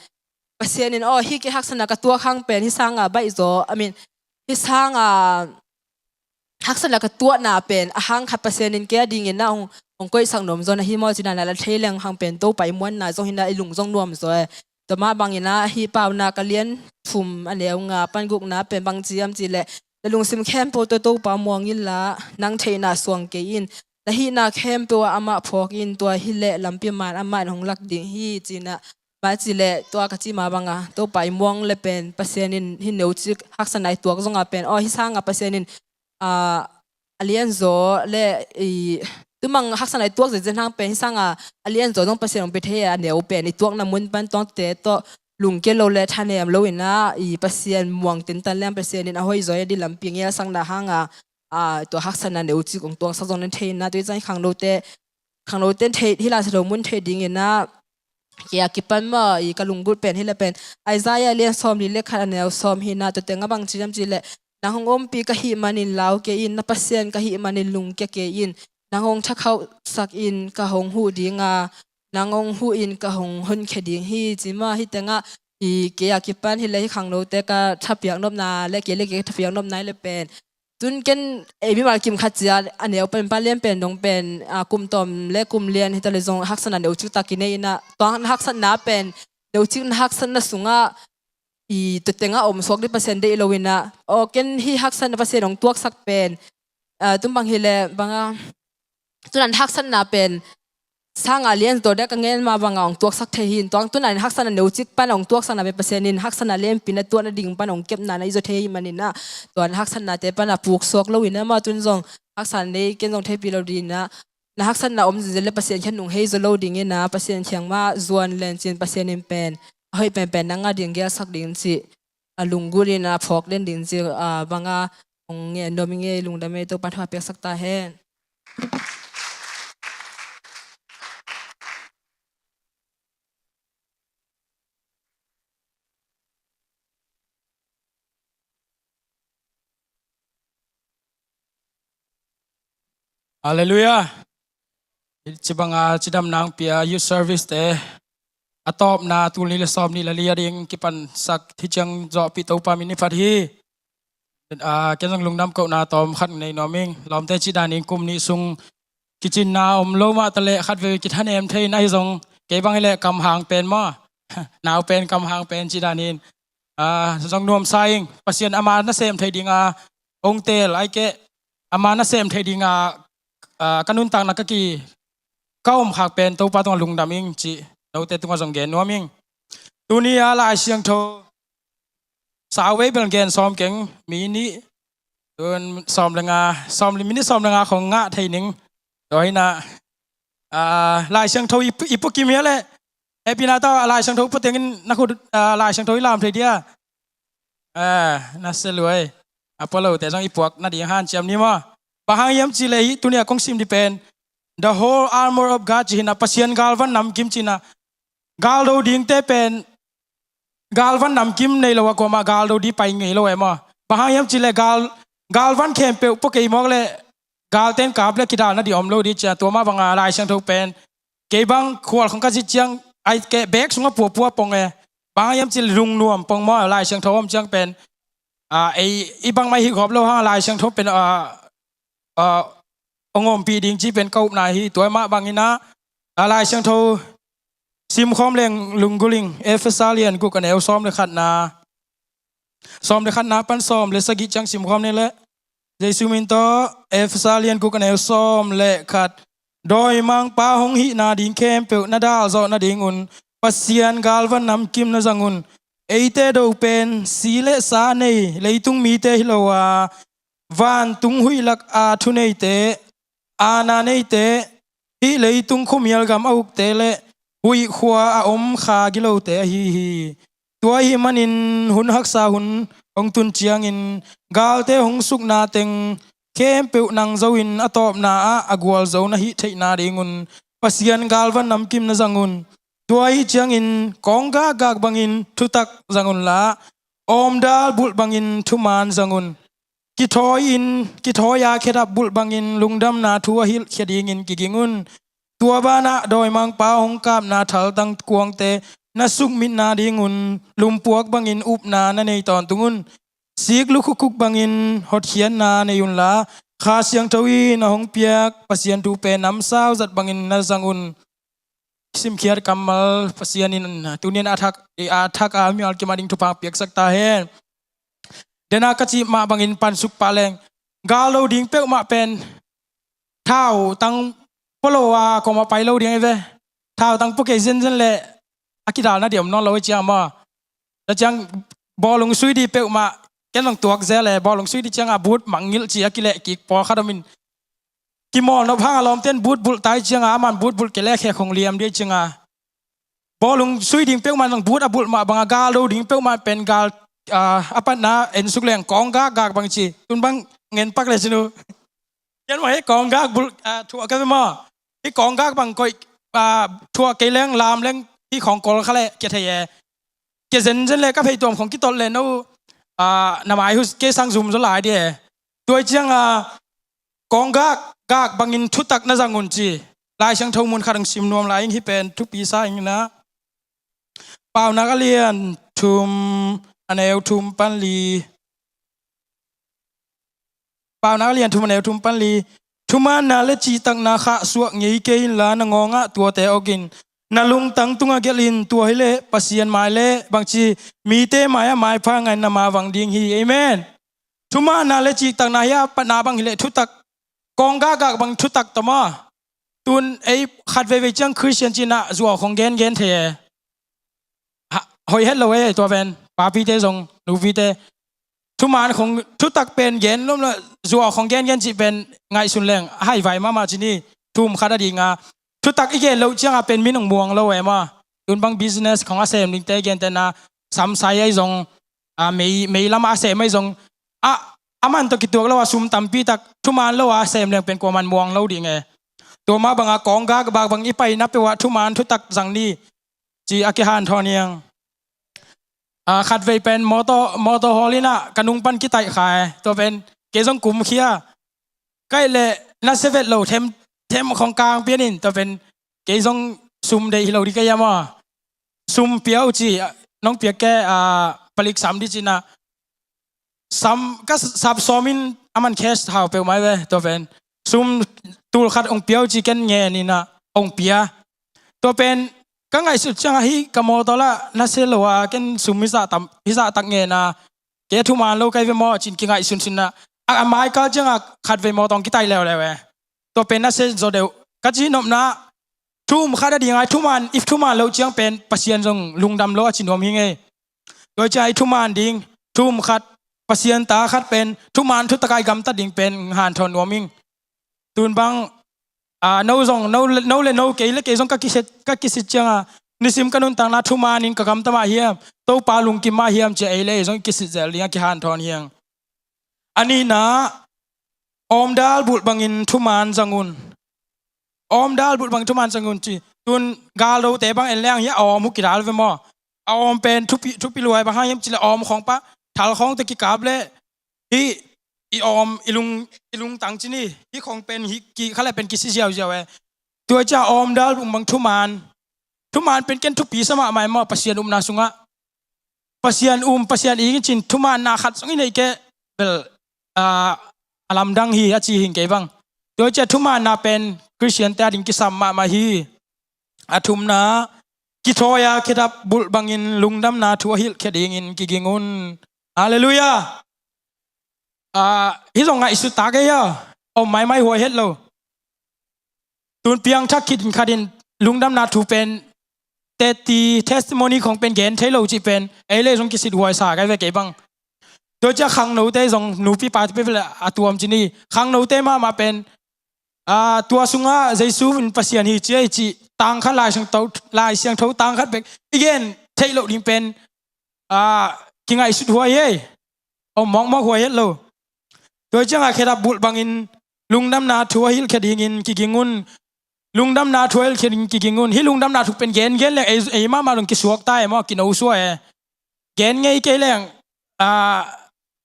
Pasian in aw hih kei haksatna ka tuak hang pen hih sanga baih zaw, I mean, hih sanga haksatna ka tuahna pen a hang khat Pasian in kei a dingin na hong, hong koihsak nuam zaw na hi maw ci dan a la thei leng hang pen Topa i muanna zong hi na i lung zong nuam zaw e. Tua mah bangin a hih Paunak a lian thum a neu nga pan gukna pen bang ci hiam ci le na lungsim khempeuh tawh Topa muang inla nang theihna suang kei in na hihna khempeuh ah amah phawk in tua hi leh lampi man amah in hong lak ding hi ci na Mah ci leh tua ka ci mah banga Topa i muang le pen Pasian in hih neucik haksatna i tuak zonga pen aw hih sanga Pasian in, ah, a lianzaw le i tumang haksatna i tuak zenzen hang pen hih sanga a lianzaw zong Pasian hong pia thei a neu pen i tuakna mun pan tuangte tawh lungkia lo le thanem lo ina i Pasian muang tentan leng Pasian in a hoih zaw i a di lampi ngialsakna hanga, ah, tua haksatna neucik hong tuaksak zong na thei ina tua i cang i khangnote khangnote in thei hi la sa lo mun thei dingina kei a kipan maw i ka lunggulh pen hi le pen Isaiah lian sawm li le khat a neu sawm hi na tua teng a bang ci dam ci le nang hong ompi ka hih manin lau kei in na Pasian ka hih manin lungkia kei in nang hong thakhauhsak in ka hong huh dinga nang hong huh in ka hong honkhia ding hi ci maw hi tengah i kei a kipan hi le hi khangnote ka thapiak nopna le kei le kei ka thapiak nopna hi le pen Tun ken ei mimal kim khat cia a neu pen pa lian pen dong pen, ah, kum tawm le kum lian hi ta le zong haksatna neucik tak i nei ina tua na haksatna pen neucik na haksatna sungah i tua tengah om suak dih Pasian deih lo ina aw ken hi haksatna Pasian hong tuaksak pen, ah, tum bang hi le banga Tunan haksatna pen sanga lian zaw dek a ngen mah banga hong tuaksak thei hi in tuang tunan haksatna neucik pan hong tuaksakna pen Pasian in haksatna lianpi na tuahna ding pan hong kepna na i zaw thei hi manin ah tuan haksatnate pan a puk suak lo in amah tun zong haksatna nei ken zong theipi lo ding in ah na haksatna om zinzen le Pasian khian nung hei zaw lo ding in ah Pasian khiang mah zuan lencin Pasian in pen a hoih penpen nang a ding gelsak ding cih a lunggulh in a phawk den ding cih a banga hong ngen nuam i ngei lungdam ei Topan thu a piaksak ta hen. Halleluiah. Ci banga cidam nang pia youth service te a tawpna tul ni le sawm ni le li a ding kipansak hi ciang zawhpih Topa min i phat hi. Ken zong lungdam kohna tawm khat nei nuam ing. Lawmte cih danin kum nih sung kicinna om lo mah taleh khatvei kithanem thei in ahi zong, kei bang hileh kamhang pen maw? Nau pen kamhang pen cih danin zong nuamsa ing. Pasian ama nasem thei dinga ong teel ai keh, ama nasem thei dinga ka nuntakna ka ki ka om khak pen Topa tungah lungdam ing cih note tungah zong gen nuam ing. Tuni a Lai Siangtho sau vei bel gen sawm keng, minute sawm le nga, sawm le minute sawm le nga khong ngah thei ning. Tua hi na Lai Siangtho i pu kim hia leh, hehpihna tawh Lai Siangtho i pu tengin na khut Lai Siangtho i lam thei dia? Na se luai. A pua lote zong i puak nading hanciam ni maw? Bang hang hiam cih leh hih tuni a kong sim dih pen The Whole Armor of God cih hi na, Pasian galvan namkim cih na. Galdo dingte pen galvan namkim nei lo a kuamah galdo ding pai ngei lo e maw? Bang hang hiam cih leh galvan khempeuh pua kei mawk leh galten kap leh kidal nading om lo ding cia, tua mah banga Lai Siangtho pen kei bang khual khong ka zit ciang ai keh bek sungah puapua pong e. Bang hang hiam cih leh lungnuam pong maw, Lai Siangtho om ciang pen ei i bangmah hi gawp lo hang Lai Siangtho pen ong ompih ding cih pen ka upna hi. Tua mah bangin a Lai Siangtho simkhawm leng lunggulh ing. Efesa lian guk a neu sawm le khatna, sawm le khatna pan sawm le sagih ciang simkhawm ni leh, Jesu min tawh, Efesa lian guk a neu sawm le khat. Dawimangpa hong hihna ding khempeuh na dal zawh nadingun Pasian galvan namkim na zang un. Eite do pen si le sa nei leitung mite hi lo a, vantung huih lak a thuneite, aana neite, hih leitung khuamial gam a ukte le huih khua a om kha gilote ahi hi. Tua ahih manin hun haksa hun hong tun ciangin galte hong sukna teng khempeuh nang zo-in a tawpna ah a gualzo na hih theihna dingun Pasian galvan namkim na zang un. Tua ahih ciangin kawnggak gak bangin thutak zang unla, awmdal bulh bangin thuman zang un. Kithawi in, kithawi a khedap bulh bangin lungdamna thu a hilhkhia dingin kiging un. Tua banah dawimangpa hong kapna thaltang kuangte na sukmitna dingun lumpuak bangin upna na nei tawntung un. Sik lukhukuk bangin hotkhiatna nei unla, Kha Siangtho in a hong piak Pasian thu pen namsau zat bangin na zang un. Simkhiat kammal Pasian in tunin a thak a mial kim a ding thupha piaksak ta hen. Dena ka cih mah bangin pansuk pah leng, gal lo ding peuhmah pen thau tang pua lo a koma pai lo ding hi ve. Thau tang pua kei zenzen le a kidal nading om nawn lo hi ciang maw? Tua ciang bawlung sui ding peuhmah, ken zong tuak zel e, bawlung sui ding cianga but mangngilh ci a kileh kik pawlkhat om in. Kimawl nop hanga lawmten but bulh tai cianga, aman but bulh kei le khek hong liam ding cianga. Bawlung sui ding peuhmah zong but a bulh mah banga gal lo ding peuhmah pen gal a patna ensuk leng kawnggak gak bang ci. Tun bang ngen pak le cinu. Ken mah hih kawnggak bulh thuah ka ve maw? Hih kawnggak bang koih thuah kei leng lam leng hih khawng kol kha le kia thei e. Kia zenzen le ka pheituam khong kitolh le no na mai hu kei sang zum zaw lai ding e. Tua hi cianga kawnggak gak bangin thutak na zang un ci. Lai Siangtho mun khat hong sim nuam lai ing, hih pen thupi sa ing na. Paunak a lian thum a neu thum pan li. Paunak a lian thum a neu thum pan li. Thumaanna le cihtakna khahsuah ngei kei inla na ngawngah tuate awkin na lungtang tungah gelh in, tua hileh Pasian mai le bangci mite mai-ah maipha ngain na mavang ding hi. Amen. Thumaanna le cihtakna hi a patna bang hileh thutak, kawnggak gak bang thutak tawh maw? Tun ei khat veivei ciang Khristian cinah zuau khong gengen thei e. Hoih het lo e tua pen papite zong nupite. Thumaan khong thutak pen gen lomlo, zuau khong gengen cih pen ngaihsun leng a haivai mahmah ci ni. Thum khat a dinga thutak i gen loh cianga pen min hong muang lo e maw? Tun bang business khong a sem dingte gentehna samsai ahi zong, mei, mei lamah a sem ahi zong, a, a man tawh kituak lo a sum tampi tak thumaan lo a sem leng pen kuaman muang lo ding e. Tua mah banga kawnggak bak bang i paina peuh ah thumaan thutak zang ni ci a kihanthawn hiang. Khatvei pen mawtaw, mawtaw hawl inah ka nung pan kitaih kha e. Tua pen kei zong kumkhia kaih leh na sevet lo them, them khong kang pian in tua pen kei zong sum deih hi lo ding ka hiam aw? Sum pia uh ci, nong piak ke, palik sam dih cinah. sam, ka sap sawm in a man cash hau peuhmah hi ve. Tua pen sum tul khat hong pia uh ci ken ngen in ah hong pia. Tua pen ka ngaihsut ciangah hih ka mawtaw lah na se lo a ken sum hizah tam, hizah tak ngen a, kei a thuman lo ka hi ve maw ci-in kingaihsunsun ah, a, a mai kal ciangah khatvei mawtaw hong kitai leuleu e. Tua pen na se zaw deuh ka ci nopna. Thu um khat a ding a i thuman, i thuman loh ciang pen Pasian zong lungdam lo a ci nuam hi ngei. Tua ciang i thuman ding thu um khat, Pasian ta khat pen thuman thutak a i gamtat ding pen hanthawn nuam ing. Tun bang, a, no zong, no, no le no, kei le kei zong ka kisit, ka kisit ciangah nisim ka nuntakna thuman in ka gamta mah hiam, Topa lungkim mah hiam ci-a ei le ei zong i kisit zel ding a kihanthawn hi hang. A nihna, awmdal bulh bangin thuman zang un. Awmdal bulh bangin thuman zang un ci. Tun galdote bang en leng hi a awm uh kidal ve maw? A awm pen thupi, thupi luai bang hang hiam ci le awm khawng pah, thal khawng tawh kikap le hih i awm, i lung, i lungtang ci ni, hih khawng pen hih ki, kha le pen kisi ziauziau e. Tua ciang awmdal bulh bang thuman, thuman pen ken thupi sa mahmah e maw Pasian upna sungah. Pasian um, Pasian ing i cin thumanna khat zong i neih kei bel, a, a lamdang hi a ci hing kei bang. Tua ciang thumanna pen Khristiante a ding kisam mahmah hi. A thumna, kithawi a khedap bulh bangin lungdamna thu a hilhkhia dingin kiging un. Halleluiah. A, hih zong ngaihsut tak ei a, om maimai huai het lo. Tun piangthak khit in khat in lungdamna thu pen teti testimony khawng pen gen thei lo cih pen ei le ei zong kisit huai sa ka hi ve kei bang. Tua ciang khangnote zong nupi pate peuh le a tuam ci ni. Khangnote mahmah pen, a, tua sungah Jesu in Pasian hi ci ei cih tang khat Lai Siangtho, Lai Siangtho tang khat bek i gen theih loh ding pen, a, kingaihsut huai ei. Om mawkmawk huai het lo. Tua ciangah khedap bulh bangin lungdamna thu a hilhkhia dingin kiging un. Lungdamna thu a hilhkhia dingin kiging un. Hih lungdamna thu pen gengen leng ei, ei mahmah dong kisuak ta e maw, kino suak e. Gen ngei kei leng, a,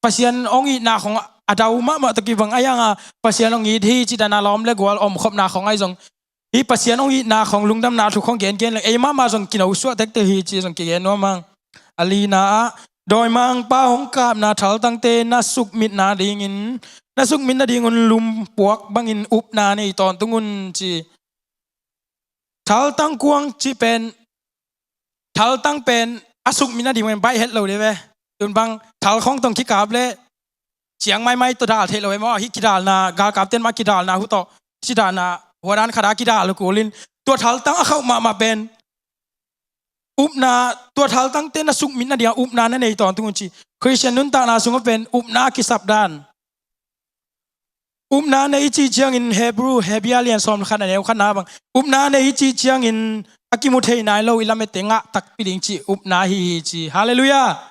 Pasian hong itna khawng a dau mahmah tawh kibang a hi hang a, Pasian hong it hi cih dan a lawm le gual omkhopna khawng ahi zong, hih Pasian hong itna khawng, lungdamna thu khawng gengen leng ei mahmah zong kino suak tektek hi cih zong kigen nuam hang. A lina ah, dawimangpa hong kapna thaltangte na sukmitna dingin, na sukmitna dingun lumpuak bangin upna nei tawntung un ci. Thaltang kuang cih pen, thaltang pen a sukmitna ding pen baih het lo ding ve. Tun bang thal khawng tawh kikap le ciang maimai tawh dal theih lo e maw. Hih kidalna, galkapten mah kidalna huh tawh, cidahna, huadan khata kidal uh kulin, tua thaltang a khauh mahmah pen upna, tua thaltangte na sukmitna dingah upna na nei tawntung un ci. Khristian nuntakna sungah pen upna a kisap dan. Upna nei i cih ciangin Hebrew, Hebrew a lian sawm le khat a neu khatna bang, upna nei i cih ciangin a kimu thei nai lo i lamette ngah takpi ding cih upna hi hi ci. Halleluiah.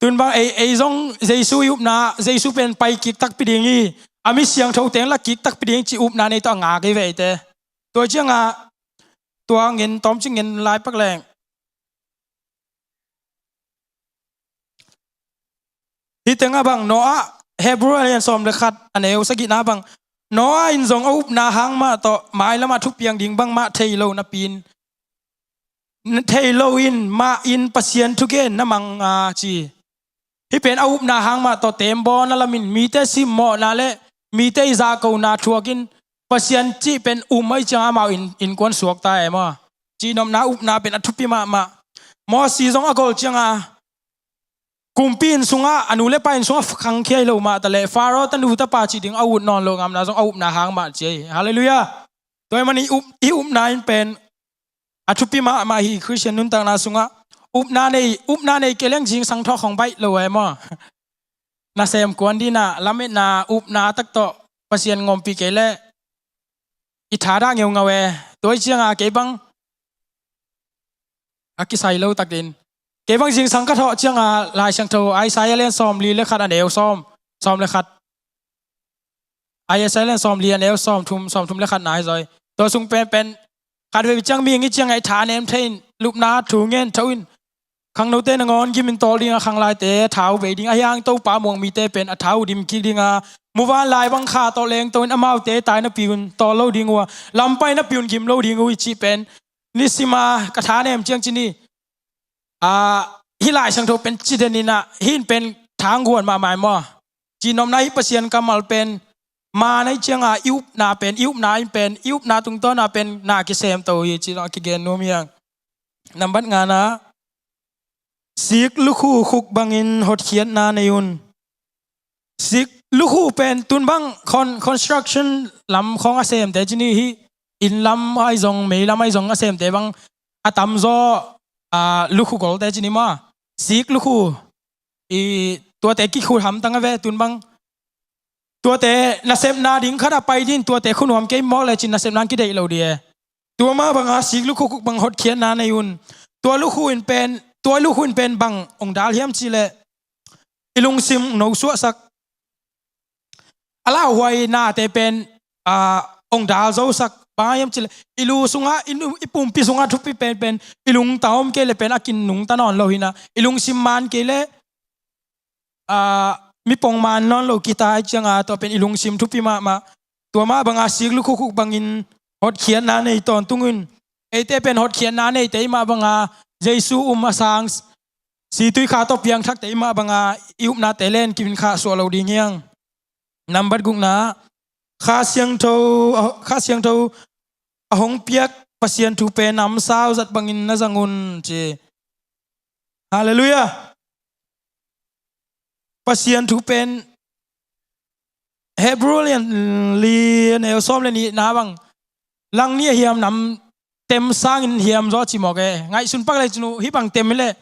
Tun bang ei, ei zong Jesu i upna, Jesu pen pai kik takpi ding hi, a mi siangtho teng la kik takpi ding cih upna nei tawh a ngak ei ve eite. Tua ciangah tua ngen, tawmcik ngen lai pak leng. Hih tengah bang Noah, Hebrew a lian sawm le khat a neu sagihna bang, Noah in zong a upna hang mah tawh mailamah thupiang ding bangmah thei lo napi in, thei lo in mah in Pasian thugen na mang a ci. Hih pen a upna hang mah tawh tembaw na lamin mite simmawhna le mite i zahkona thuakin Pasian cih pen um ahih ciangah amau in, innkuan suak ta e maw. Cihnopna upna pen a thupi mahmah. Mosi zong a gol ciangah kumpi inn sungah, a nu le pa inn sungah khangkhia hi lo mah taleh Faro tanu tapa cih ding a ut nawn loh ngamna zong a upna hang mah ci ahi. Halleluiah. Tua ahih manin i up, i upna in pen a thupi mahmah hi. Khristian nuntakna sungah upna nei, upna nei kei leng zingsang thawh khong baih lo e maw. Nasem kuan dinah lametna upna tak tawh Pasian ngawmpih kei leh i thadah ngeungau e. Tua ahih ciangah kei bang a kisai lo tak din, kei bang zingsang ka thawh ciangah Lai Siangtho Isaiah lian sawmli le khat a neu sawm, sawm le khat. Isaiah lian sawmli a neu sawmthum, sawmthum le khatna hi zaw hi. Tua sung penpen khatvei ciang mihing i ciangah i tha nem thei in lupna thu ngen tho in, khangnote nangawn gimin tawl dinga khanglaite tha uh bei ding ahi hang Topa muang mite pen a tha uh dim kik dinga muvanlai bang kha tawh lengto in amaute tai napi un tawl lo ding uh a, lampai napi un gim lo ding uh i cih pen nisima ka tha nem ciang ci ni. A, hih Lai Siangtho pen ci den inah hih in pen thangguan mahmah maw. Cihnopna hih Pasian kammal pen maan ahih cianga i upna pen, i upna in pen, i upna tungtawna pen na kisemto hi ci-in a kigen nuam hi hang. Nambat ngana, sik lukhu khuk bangin hotkhiatna nei un. Sik lukhu pen tun bang con-, construction lam khawng a semte ci ni hi, inn lam ahi zong, mei lam ahi zong a semte bang a tamzaw, a, lukhu golte ci ni maw. Sik lukhu, i, tuate kikhut hamtang a ve tun bang. Tuate nasepna ding khat a pai din, tuate khunuam kei mawk lecin nasepna kideih lo di e. Tua mah banga sik lukhu khuk bang hotkhiatna nei un. Tua lukhu in pen, tua lukhu in pen bang ong dal hiam cihleh, i lungsim no suahsak, a lauhuai nate pen, a, ong dal zosak. Bang hiam cihleh, i lu sungah, i nu-, i pumpi sungah thupi penpen i lungtang om kei le pen a kin nungta nawn lo hi na, i lungsim man kei le, a, mi pongman nawn lo kita ahih cianga tua pen i lungsim thupi mahmah. Tua mah banga sik lukhu khuk bangin hotkhiatna nei tawntung un. Eite pen hotkhiatna neite i mah banga, Jesu um a sang, situikha tawh piangthakte i mah banga i upnate len kimin khahsuah lo ding hi hang. Nambat gukna, Kha Siangtho, Kha Siangtho a hong piak Pasian thu pen namsau zat bangin na zang un ci. Halleluiah. Pasian thu pen Hebrew lian li a neu sawm le nihna bang, lang nih a hiam nam tem sangin hiam zaw ci mawk e. Ngaihsun pak le cinu, hih bang tem hileh,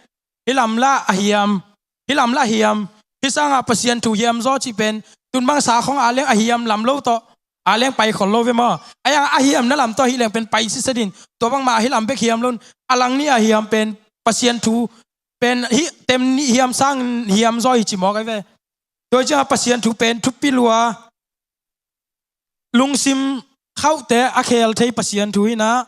hih lam lah a hiam, hih lam lah a hiam, hih sangah Pasian thu hiam zaw cih pen, tun bang sa khong a leng a hiam lam lo tawh a leng pai khol lo ve maw. A hiang a hiamna lam tawh hih leng pen pai sisatin, tua bangmah hih lam bek hiam lo in, a lang nih a hiam pen Pasian thu pen hih tem nih hiam sangin hiam zaw hi ci mawk ahi ve. Tua ciangah Pasian thu pen thupi lua, lungsim khauhte a khel thei Pasian thu hi na,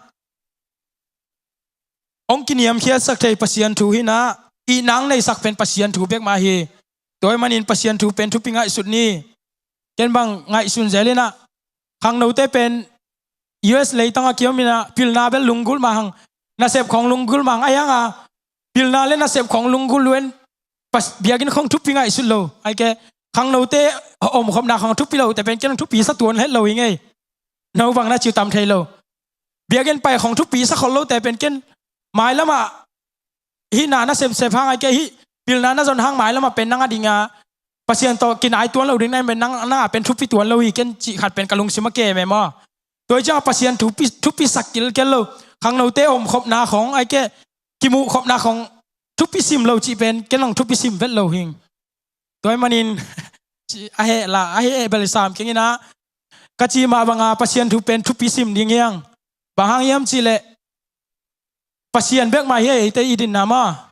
hong kiniamkhiatsak thei Pasian thu hi na, i nang neisak pen Pasian thu bek mah hi. Tua ahih manin Pasian thu pen thupi ngaihsut ni. Ken bang ngaihsun zel hi na, khangnote pen U S leitang a kiom hi na, pilna bel lunggulh mah hang, nasep khong lunggulh mah hang, a hiang a pilna le nasep khong lunggulh lua in, pas-, biakinn khong thupi ngaihsut lo. Ahih kei leh khangnote omkhopna khong thupi lote pen ken thupi sa tuan het lo hi ngei. No bang na ci uh tam thei lo. Biakinn pai khong thupi sa khol lote pen ken mailamah hih na na sepsep hang, ahih kei leh hih pilna na zon hang mailamah pen nang a dinga Pasian tawh kinai tuan lo ding na hi pen nang, nang a pen thupi tuan lo hi ken cih khat pen ka lungsim a kem e maw. Tua hi ciangah Pasian thupi, thupi sak kilkel lo. Khangnote omkhopna khong, ahih kei leh kimuhkhopna khong thupi sim lo cih pen ken hong thupi sim vet lo hing. Tua ahih manin, ci-, a heh la, a heh bel sam keng hi na, ka cih mah banga Pasian thu pen thupi sim ding hi hang. Bang hang hiam cih leh Pasian bek mah hi, eite i dinna mah.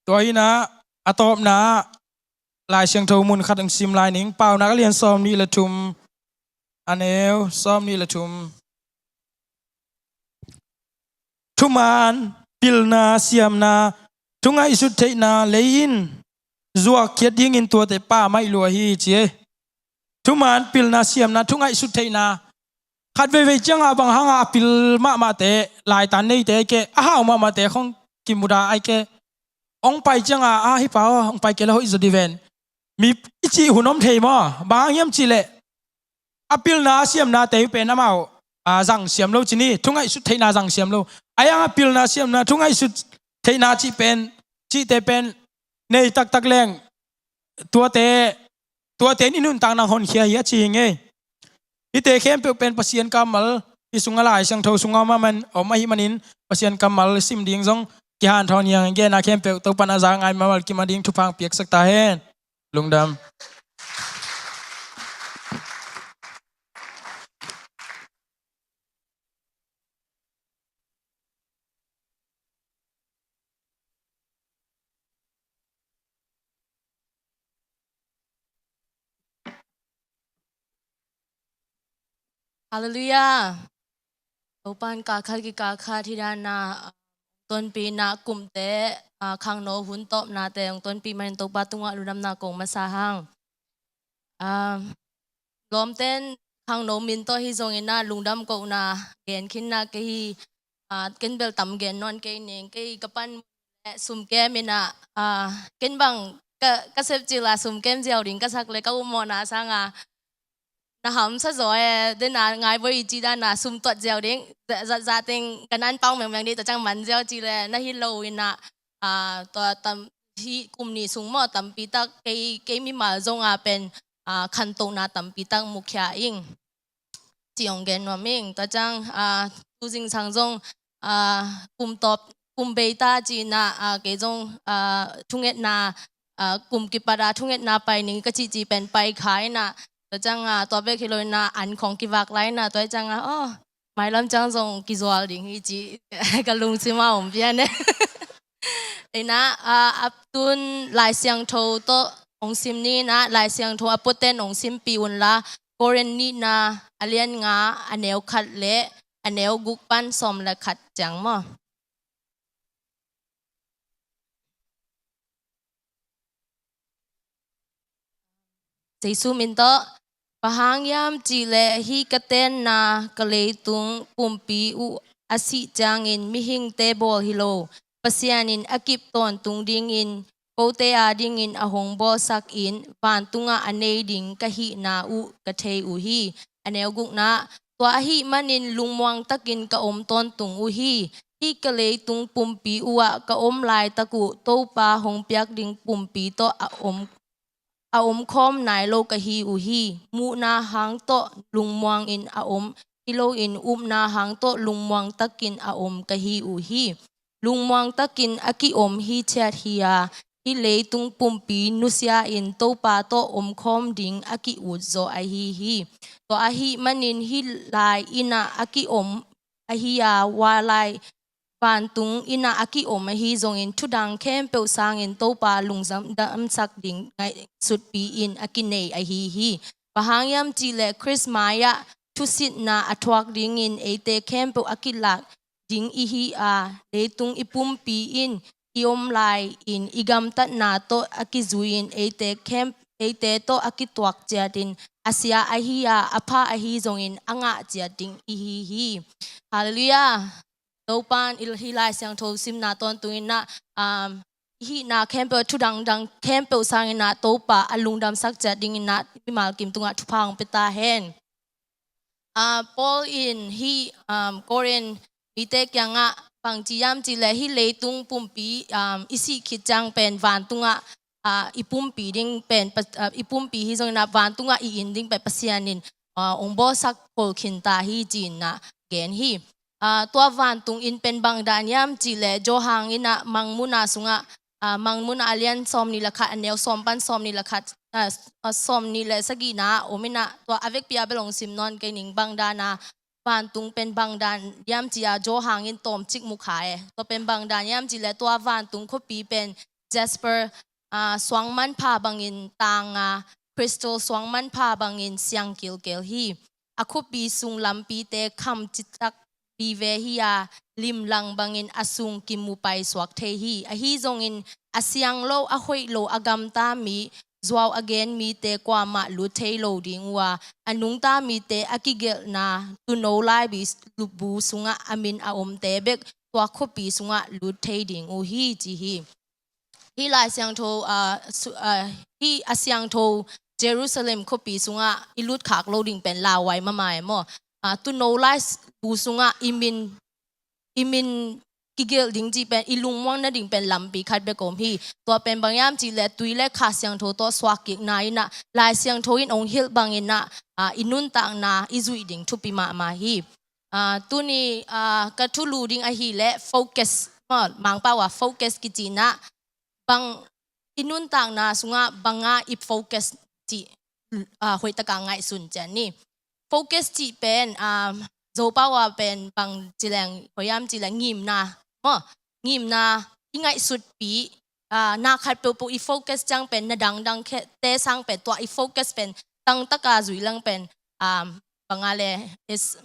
Tua hi na, a tawpna, Lai Siangtho mun khat hong sim lai ning, Paunak a lian sawm nih le thum, a neu sawm nih le thum. Thuman, pilna, siamna, thungaihsut theihna lei in zuak khiat dingin tuate pammaih lua hi ci e. Thuman, pilna, siamna, thungaihsut theihna. Khat veivei ciangah bang hangah a pil mahmahte, laitan neite ahih kei leh, a hau mahmahte khong kimudah ahih kei leh, hong pai ciangah, a, hih pa aw, hong pai kei leh hoih zaw ding ven, mi i cih hun om thei maw. Bang hang hiam cih leh, a pilna a siamnate uh pen amau, a, zang siam lo ci ni, thungaihsut theihna zang siam lo. A hiang a pilna siamna, thungaihsut theihna cih pen, cihte pen nei taktak leng, tuate, tuate in i nuntakna hong honkhia hi a ci hi ngei. Hihte khempeuh pen Pasian kammal, hih sungah Lai Siangtho sungah om ahih man, om ahih manin, Pasian kammal sim ding zong kihanthawn hi hang. Genna khempeuh Topa'n a za ngai mahmah kim a ding thupha hong piaksak ta hen. Lungdam. Halleluiah. Topa'n kal khat kikal khat hih dan a, ah, tonpihna kumte, ah, khangno hun tawpnate hong tonpih manin Topa tungah lungdamna kong masa hang. Ah, lawmte'n khangno min tawh hi zongin ah lungdam kohna gen khin na, kei hi, ah, ken bel tam gen nawn kei ning, kei ka pan Eh, sumkem in ah, ah, ken bang ka, ka sep cil a sumkem ziau ding ka sak le ka upmawhna sang a na hamsa zaw e, den a ngai voi i ci dan a sum tuat ziau ding, za, za, za teng ka nan pau mengmeng ding, tua ciang man ziau ci le na hi lo in ah, ah, tua tam, hi kum nih sung maw tampi tak kei, kei mimal zong a pen, ah, khantohna tampi tak mukhia ing. Ci hong gen nuam ing. Tua ciang, ah, tu zingsang zong, ah, kum tawp, kum bei ta ci in ah, ah, kei zong, ah, thungetna, ah, kum kipat a thungetna pai ning ka cihcih pen pai kha in ah. Tua ciang, ah, tua bek hi lo in ah an khong kivak lai in ah, tua ciang ah, oh, mailam ciang zong kizual ding hi ci ka lungsim a om pian e. Ei na, ah, a tun Lai Siangtho tawh hong sim ni na, Lai Siangtho a puaten hong simpih un la, Korin nihna a lian nga a neu khat le a neu guk pan sawm le khat ciang maw. Jesu min tawh, bang hang hiam cih leh hih ka tenna ka leitung pumpi uh a sih ciangin mihingte bawl hi lo, Pasian in a kip tawntung dingin kote a dingin a hong bawlsak in vantungah a nei ding ka hihna uh ka thei uh hi. A neu gukna, tua ahih manin lungmuang takin ka om tawntung uh hi. Hih ka leitung pumpi uhah ka om laitak uh Topa hong piak ding pumpi tawh a om, a omkhawm nai lo ka hi uh hi. Muhna hang tawh lungmuang in a om hi loin upna hang tawh lungmuang takin a om ka hi uh hi. Lungmuang takin a ki-om hi ciat hi a, hih leitung pumpi nusia in Topa tawh omkhawm ding a ki-ut zaw ahi hi. Tua ahih manin hih lai innah a ki-om ahi a, hua lai vantung innah a ki-om ahi zongin thudang khempeuh sangin Topa lungdamsak ding ngaihsutpi in a kinei ahi hi. Bang hang hiam cih leh Khrist mai-ah thusitna a thuak dingin eite khempeuh a kilak ding ihi a, leitung i pumpi in i om lai-in i gamtatna tawh a kizui-in eite khem, eite tawh a kituak ciatin a sia ahi a, a pha ahi zongin a ngah ciat ding ihi hi. Halleluiah. Topan i, hih Lai Siangtho simna tawntung innah, um, i hihna khempeuh, thu dangdang khempeuh sang innah Topa a lungdamsak ciat ding innah mimal kim tungah thupha hong pia ta hen. Ah, Paul in hih, um, Korin mite kiangah bangci hiam cih leh hih leitung pumpi, um, i sih khit ciang pen vantungah, ah, i pumpi ding pen, ah, i pumpi hi zongin ah vantungah i inn ding pen Pasian in, ah, hong bawlsak khol khin ta hi ci-in ah gen hi. Ah, tua vantung inn pen bangdan hiam cih leh Johan innah Mangmuhna sungah, ah, Mangmuhna a lian sawmnih le khat, a neu sawm pan sawmnih le khat, ah, s-, ah, sawmnih le sagihna om innah tua a vekpi a bel hong sim nawn kei ning. Bangdan a vantung pen bangdan hiam ci a Johan in tawmcik mu kha e. Tua pen bangdan hiam cih leh tua vantung khuapi pen jasper, ah, suang manpha bangin tang a, crystal suang manpha bangin siang kilkel hi. A khuapi sung lampite kham citak vive hi a, limlang bangin a sung kimu paisuak thei hi. Ahi zongin a siang lo, a hoih lo a gamta mi, zuau a gen mite kuamah lut thei lo ding uh a, a nungta mite a kigelhna tuuno laibu sungah a min a omte bek tua khuapi sungah lut thei ding uh hi ci hi. Hih Lai Siangtho, ah, su-, ah, hih a siangtho Jerusalem khuapi sungah i lutkhak lo ding pen lauhuai mahmah e maw. Ah, tuuno laibu sungah i min, i min kigelh ding cih pen, i lungmuang nading pen lampi khat bek om hi. Tua pen bang hiam cih leh tui le Kha Siangtho tawh suakkikna innah Lai Siangtho in hong hilh bang innah, ah, i nuntakna i zuih ding thupi mahmah hi. Ah, tuni, ah, ka thulu ding ahih leh focus, maw, Mangpau a focus kici innah bang i nuntakna sungah banga i focus cih, ah, hoihtaka ngaihsun cian ni. Focus cih pen, ah, Zopau a pen bang ci leng, hoih hiam cih leh ngimna, maw, ngimna i ngaihsutpih, ah, na khat peuhpeuh i focus ciang pen na dangdang khe, te sang pen tua i focus pen tangtaka zui leng pen, ah, banga le is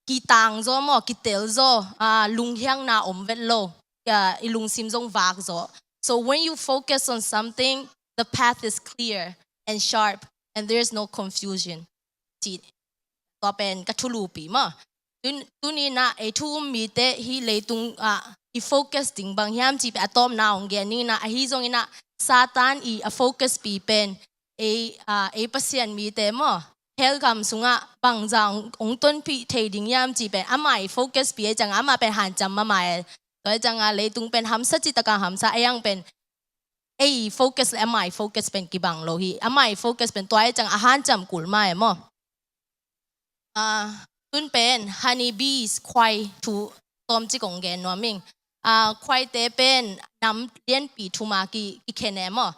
kitang zaw maw, kitel zaw, ah, lunghiangna om vet lo, ah, i lungsim zong vak zaw. So when you focus on something, the path is clear and sharp and there is no confusion. Ci, tua pen ka thulupi maw. Tun-, tuni innah ei thu um mite hih leitung, ah, i focus ding bang hiam cih pen a tawpna hong gen ning in ah, ahi zongin ah Satan i a focus pi pen ei, ah, ei Pasian mite maw, hell gam sungah bangzah hong, hong tonpih thei ding hiam cih pen ama i focus pi ahih ciangah ama pen hanciam mahmah e. Tua ahih ciangah leitung pen hamsa cih takah hamsa, ei ang pen ei focus le ama i focus pen kibang lo hi. Ama i focus pen tua ahih ciangah a hanciam kul mah e maw. Ah, tun pen honey bees, khuai thu tawmcik hong gen nuam ing. Ah, khuaite pen nam lianpi thum a ki, kikhen e maw.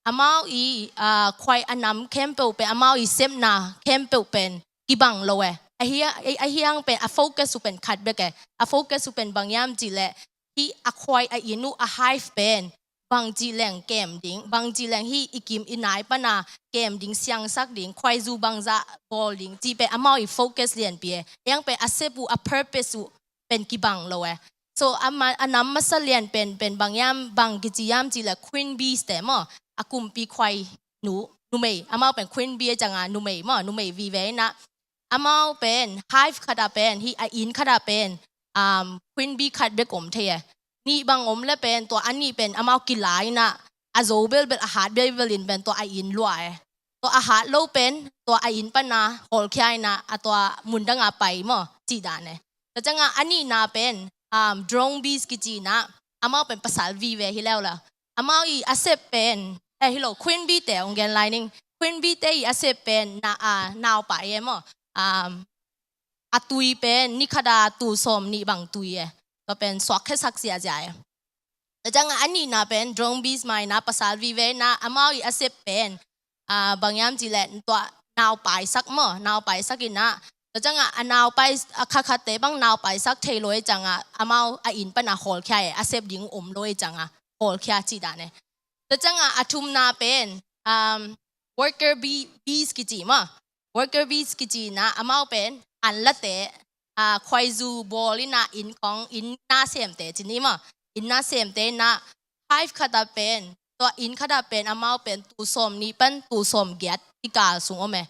Amau i, ah, khuai a nam khempeuh pen, amau i sepna khempeuh pen kibang lo e. Ahi, ahi ang pen a focus uh pen khat bek e. A focus uh pen bang hiam cih leh hih a khuai a inn uh a hive pen bangci leng kem ding, bangci leng hih i kim i nai pana kem ding, siangsak ding, khuaizu bangzah bawl ding cih pen amau i focus lianpi e. Ei ang pen a sep uh, a purpose uh pen kibang lo e. So a ma-, a nam masa lian pen, pen bang hiam, bang kici hiam cih leh queen bees te maw, a kumpi khuai nu, numei, amau pen queen bee ahih ciangah numei maw, numei vive in ah amau pen hive khat ah pen, hih a inn khat ah pen, um, queen bee khat bek om thei e. Nih bang om leh pen tua a nih pen amau kila in ah a zo belbel, a hat belbel in pen tua a inn luah e. Tua a hat lo pen tua a inn pana hawlkhia in ah a tua mun dang a pai maw, cih dan e. Tua ciangah a nihna pen, um, drone bees kici in ah amau pen pasal vive hi leuleu. Amau i a sep pen, eh, hi lo, queen bee te hong gen lai ning. Queen bee te i a sep pen na, ah, naupai e maw. Um, a tui pen ni khat ah tul sawmnih bang tui e. Tua pen suak khesak ziahziah e. Tua ciangah a nihna pen drone bees mah in ah pasal vive in ah amau i a sep pen, ah, bang hiam cih leh tua naupaisak maw, naupaisak in ah. Tua ciangah a naupai, a khatkhatte bang naupaisak thei lo ahih ciangah amau a inn pana hawlkhia e, a sep ding om lo ahih ciangah hawlkhia cih dan e. Tua ciangah a thumna pen, um, worker bee, bees kici maw. Worker bees kici in ah amau pen an late, ah, khuaizu bawl in ah inn khawng, inn na semte ci ni maw, inn na semte in ah hive khat ah pen, tua inn khat ah pen amau pen tul sawmnih pan tul sawmgiat kikal sung om e.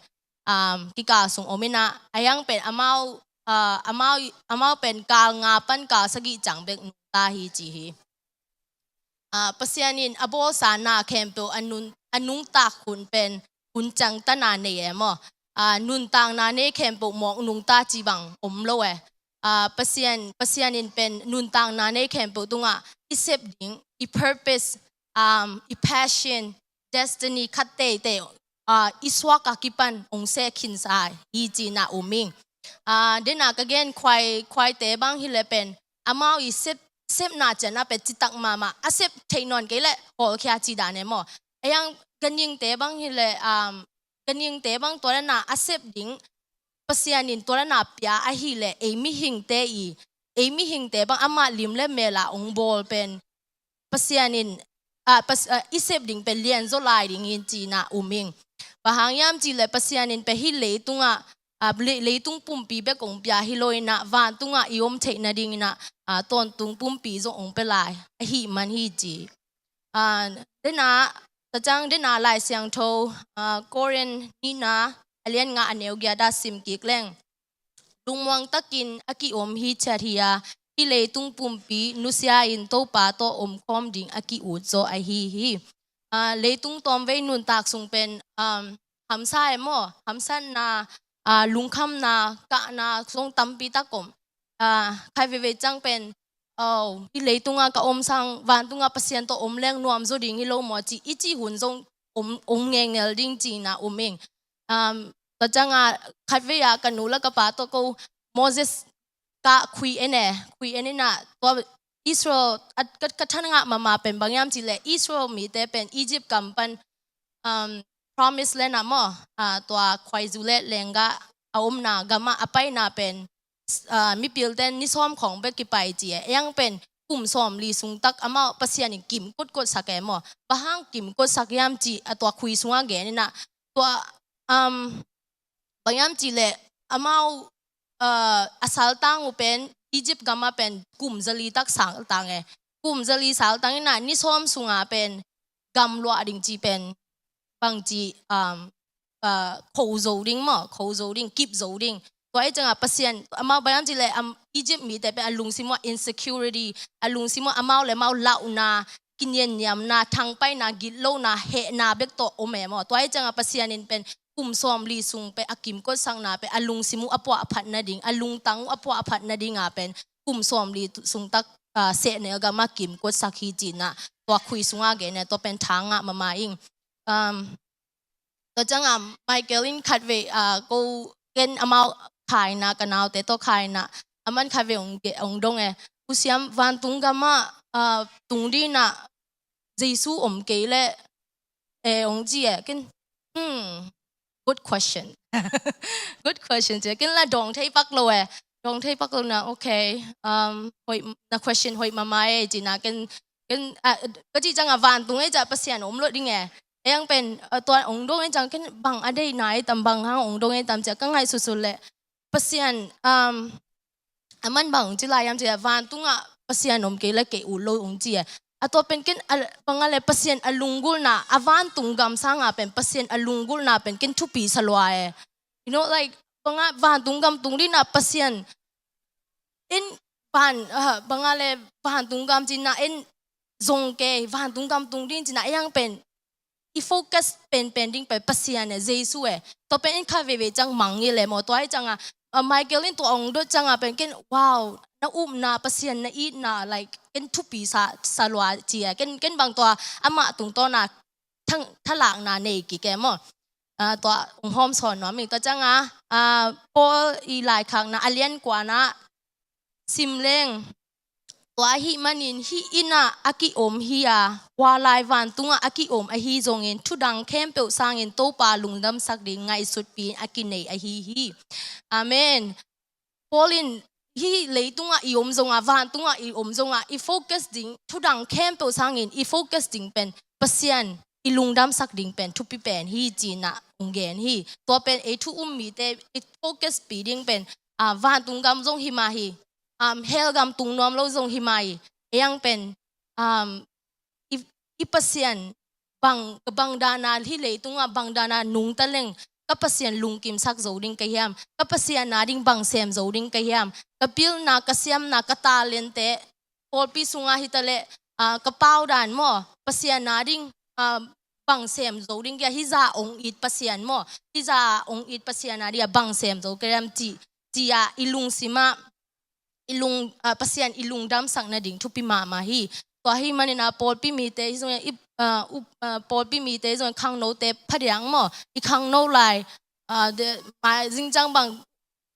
Um, kikal sung om in ah, ahi ang pen amau, ah, amau, amau pen kal nga pan kal sagih ciang bek nungta hi ci hi. Ah, Pasian in a bawlsa na khempeuh a nun, a nungtak hun pen hun ciangtan a nei e maw. Ah, nuntakna nei khempeuh mawk nungta cih bang om lo e. Ah, Pasian, Pasian in pen nuntakna nei khempeuh tungah i sep ding, i purpose, um, i passion, destiny khat teitei, ah, i suak a kipan hong seh khinsa hi cihna um ing. Ah, dena ka gen khuai, khuaite bang hi leh pen amau i sep, sepna ciangah pen citak mahmah, a sep theih nawn kei leh hawlkhia cih dan e maw. Ahi ang ganhingte bang hi leh, um, ganhingte bang tua dena a sep ding, Pasian in tua dena pia ahih leh ei mihingte i, ei mihingte bang amah lim le mel a hong bawl pen Pasian in, ah, pas-, ah, i sep ding pen lianzaw lai ding hi cihna um ing. Bang hang hiam cih leh Pasian in pen hih leitungah, ah, le-, leitung pumpi bek hong pia hi lo in ah, vantungah i om theih nading in ah, ah, tawntung pumpi zong hong pia lai ahih man hi ci. Ah, dena, tua ciang dena Lai Siangtho, ah, Korin nihna a lian nga a neu giat ah sim kik leng, lungmuang takin a ki-om hi ciat hi a, hih leitung pumpi nusia in Topa tawh omkhawm ding a ki-ut zaw ahi hi. Ah, leitung tawmvei nuntak sung pen, um, hamsa e maw, hamsatna, ah, lungkhamna, kahna zong tampi tak om. Ah, khat veivei ciang pen, oh, hih leitungah ka om sang, vantungah Pasian tawh om leng nuam zaw ding hi lo maw ci, i cih hun zong om, om ngelngel ding cihna um ing. Um, tua ciangah khatvei ah ka nu le ka pa tawh ko Moses ka khui en e, khui en in ah tua Israel, a, ka, ka tha ngah mahmah pen bang hiam cih leh Israel mite pen Egypt gam pan, um, promise land ah maw, ah, tua khuaizu le lenggah a omna gamah a paina pen, ah, mipilte ni sawm khawng bek kipai ci e. Ei ang pen kum sawmli sung tak amau Pasian in kim kotkot sak e maw. Bang hang kim kot sak hiam cih a tua khui sungah gen in ah tua, um, bang hiam cih leh amau, ah, a saltang uh pen Egypt gamah pen kum zali tak saltang e. Kum zali saltang in ah ni sawm sungah pen gam luah ding cih pen bangci, um, ah, kho zo ding maw, kho zo ding, kip zo ding. Tua ahih ciangah Pasian, amau bang hiam cih leh, um, Egypt mite pen a lungsim uh ah insecurity, a lungsim uh ah amau le amau lauhna, kiniamniamna, thangpaihna, gitlona, hehna bek tawh om e maw. Tua ahih ciangah Pasian in pen kum sawmli sung pen a kimkotsakna pen a lungsim uh a puahphat nading, a lungtang uh a puahphat nading a pen kum sawmli sung tak, ah, sehnel gam ah kimkotsak hi ci-in ah tua khui sungah gen e, tua pen tha ngah mahmah ing. Um, tua ciangah Michael in khatvei, ah, ko ken amau kha in ah, ka naute tawh kha in ah, aman khatvei hong ge-, hong dong e, U Siam, vantung gam ah, ah, tung ding in ah Jesu om kei leh, eh, hong ci e, ken, hmm, good question. Good question ci e, ken lah dawng thei pak lo e. Dawng thei pak lo in ah, okay. Um, hoih, na question hoih mahmah e ci-in ah, ken, ken, ah, ka cih ciangah vantung ahih ciangah Pasian om lo ding e. Ei ang pen, ah, tua hong dong ahih ciangah ken bang a deihna hiam, bang hang hong dong hiam ci-a ka ngaihsutsut leh, Pasian, um, aman bang hong ci lai hiam cih leh, vantungah Pasian om kei leh kei ut lo hong ci e. A tua pen ken, a, bang a leh Pasian a lunggulhna, a vantung gam sangah pen Pasian a lunggulhna pen ken thupi sa lua e. You know, like, bang a vantung gam tung ding in ah Pasian in van, ah, bang a leh vantung gam ci-in ah en zong kei, vantung gam tung ding ci-in ah ei ang pen i focus penpen ding pen Pasian e, Jesu e. Tua pen in kha veve ciang mang i le maw. Tua ahih ciangah, ah, Michael in tua hong dot ciangah pen ken, wow, na upna, Pasian na itna, like, ken thupi sa, sa lua ci e. Ken, ken bang tua amah tungtawn ah thang, thalakna nei kik e maw. Ah, tua hong hawmsawn nuam ing. Tua ciangah, ah, Paul i laikhakna a lian kuana sim leng, tua ahih manin hih inn ah a ki-om hi a, hua lai vantungah a ki-om ahi zongin thudang khempeuh sangin Topa lungdamsak ding ngaihsutpi-in a kinei ahi hi. Amen. Paul in hih leitungah i om zongah, vantungah i om zongah i focus ding, thudang khempeuh sangin i focus ding pen Pasian i lungdamsak ding pen thupi pen hi ci-in ah hong gen hi. Tua pen ei thu um mite i focus pi ding pen, ah, vantung gam zong hi mah hi. Um, hell gam tung nuam lo zong hi mah hi. Ei ang pen, um, i, i Pasian bang, bang dan a hih leitungah bang dan a nungta leng ka Pasian lungkimsak zo ding ka hiam? Ka Pasian a ding bang sem zo ding ka hiam? Ka pilna, ka siamna, ka talente, pawlpi sungah hi ta leh, ah, ka pau dan maw, Pasian a ding, ah, bang sem zo ding ka hiam? Hih zah hong it Pasian maw, hih zah hong it Pasian a ding a bang sem zo ka hiam ci, ci-a i lungsim ah i lung, ah, Pasian i lungdamsak nading thupi mahmah hi. Tua ahih manin ah pawlpi mite hi zongin, i, ah, up, ah, pawlpi mite hi zongin khangnote phadiang maw, i khangno lai, ah, de, ma, zingciang bang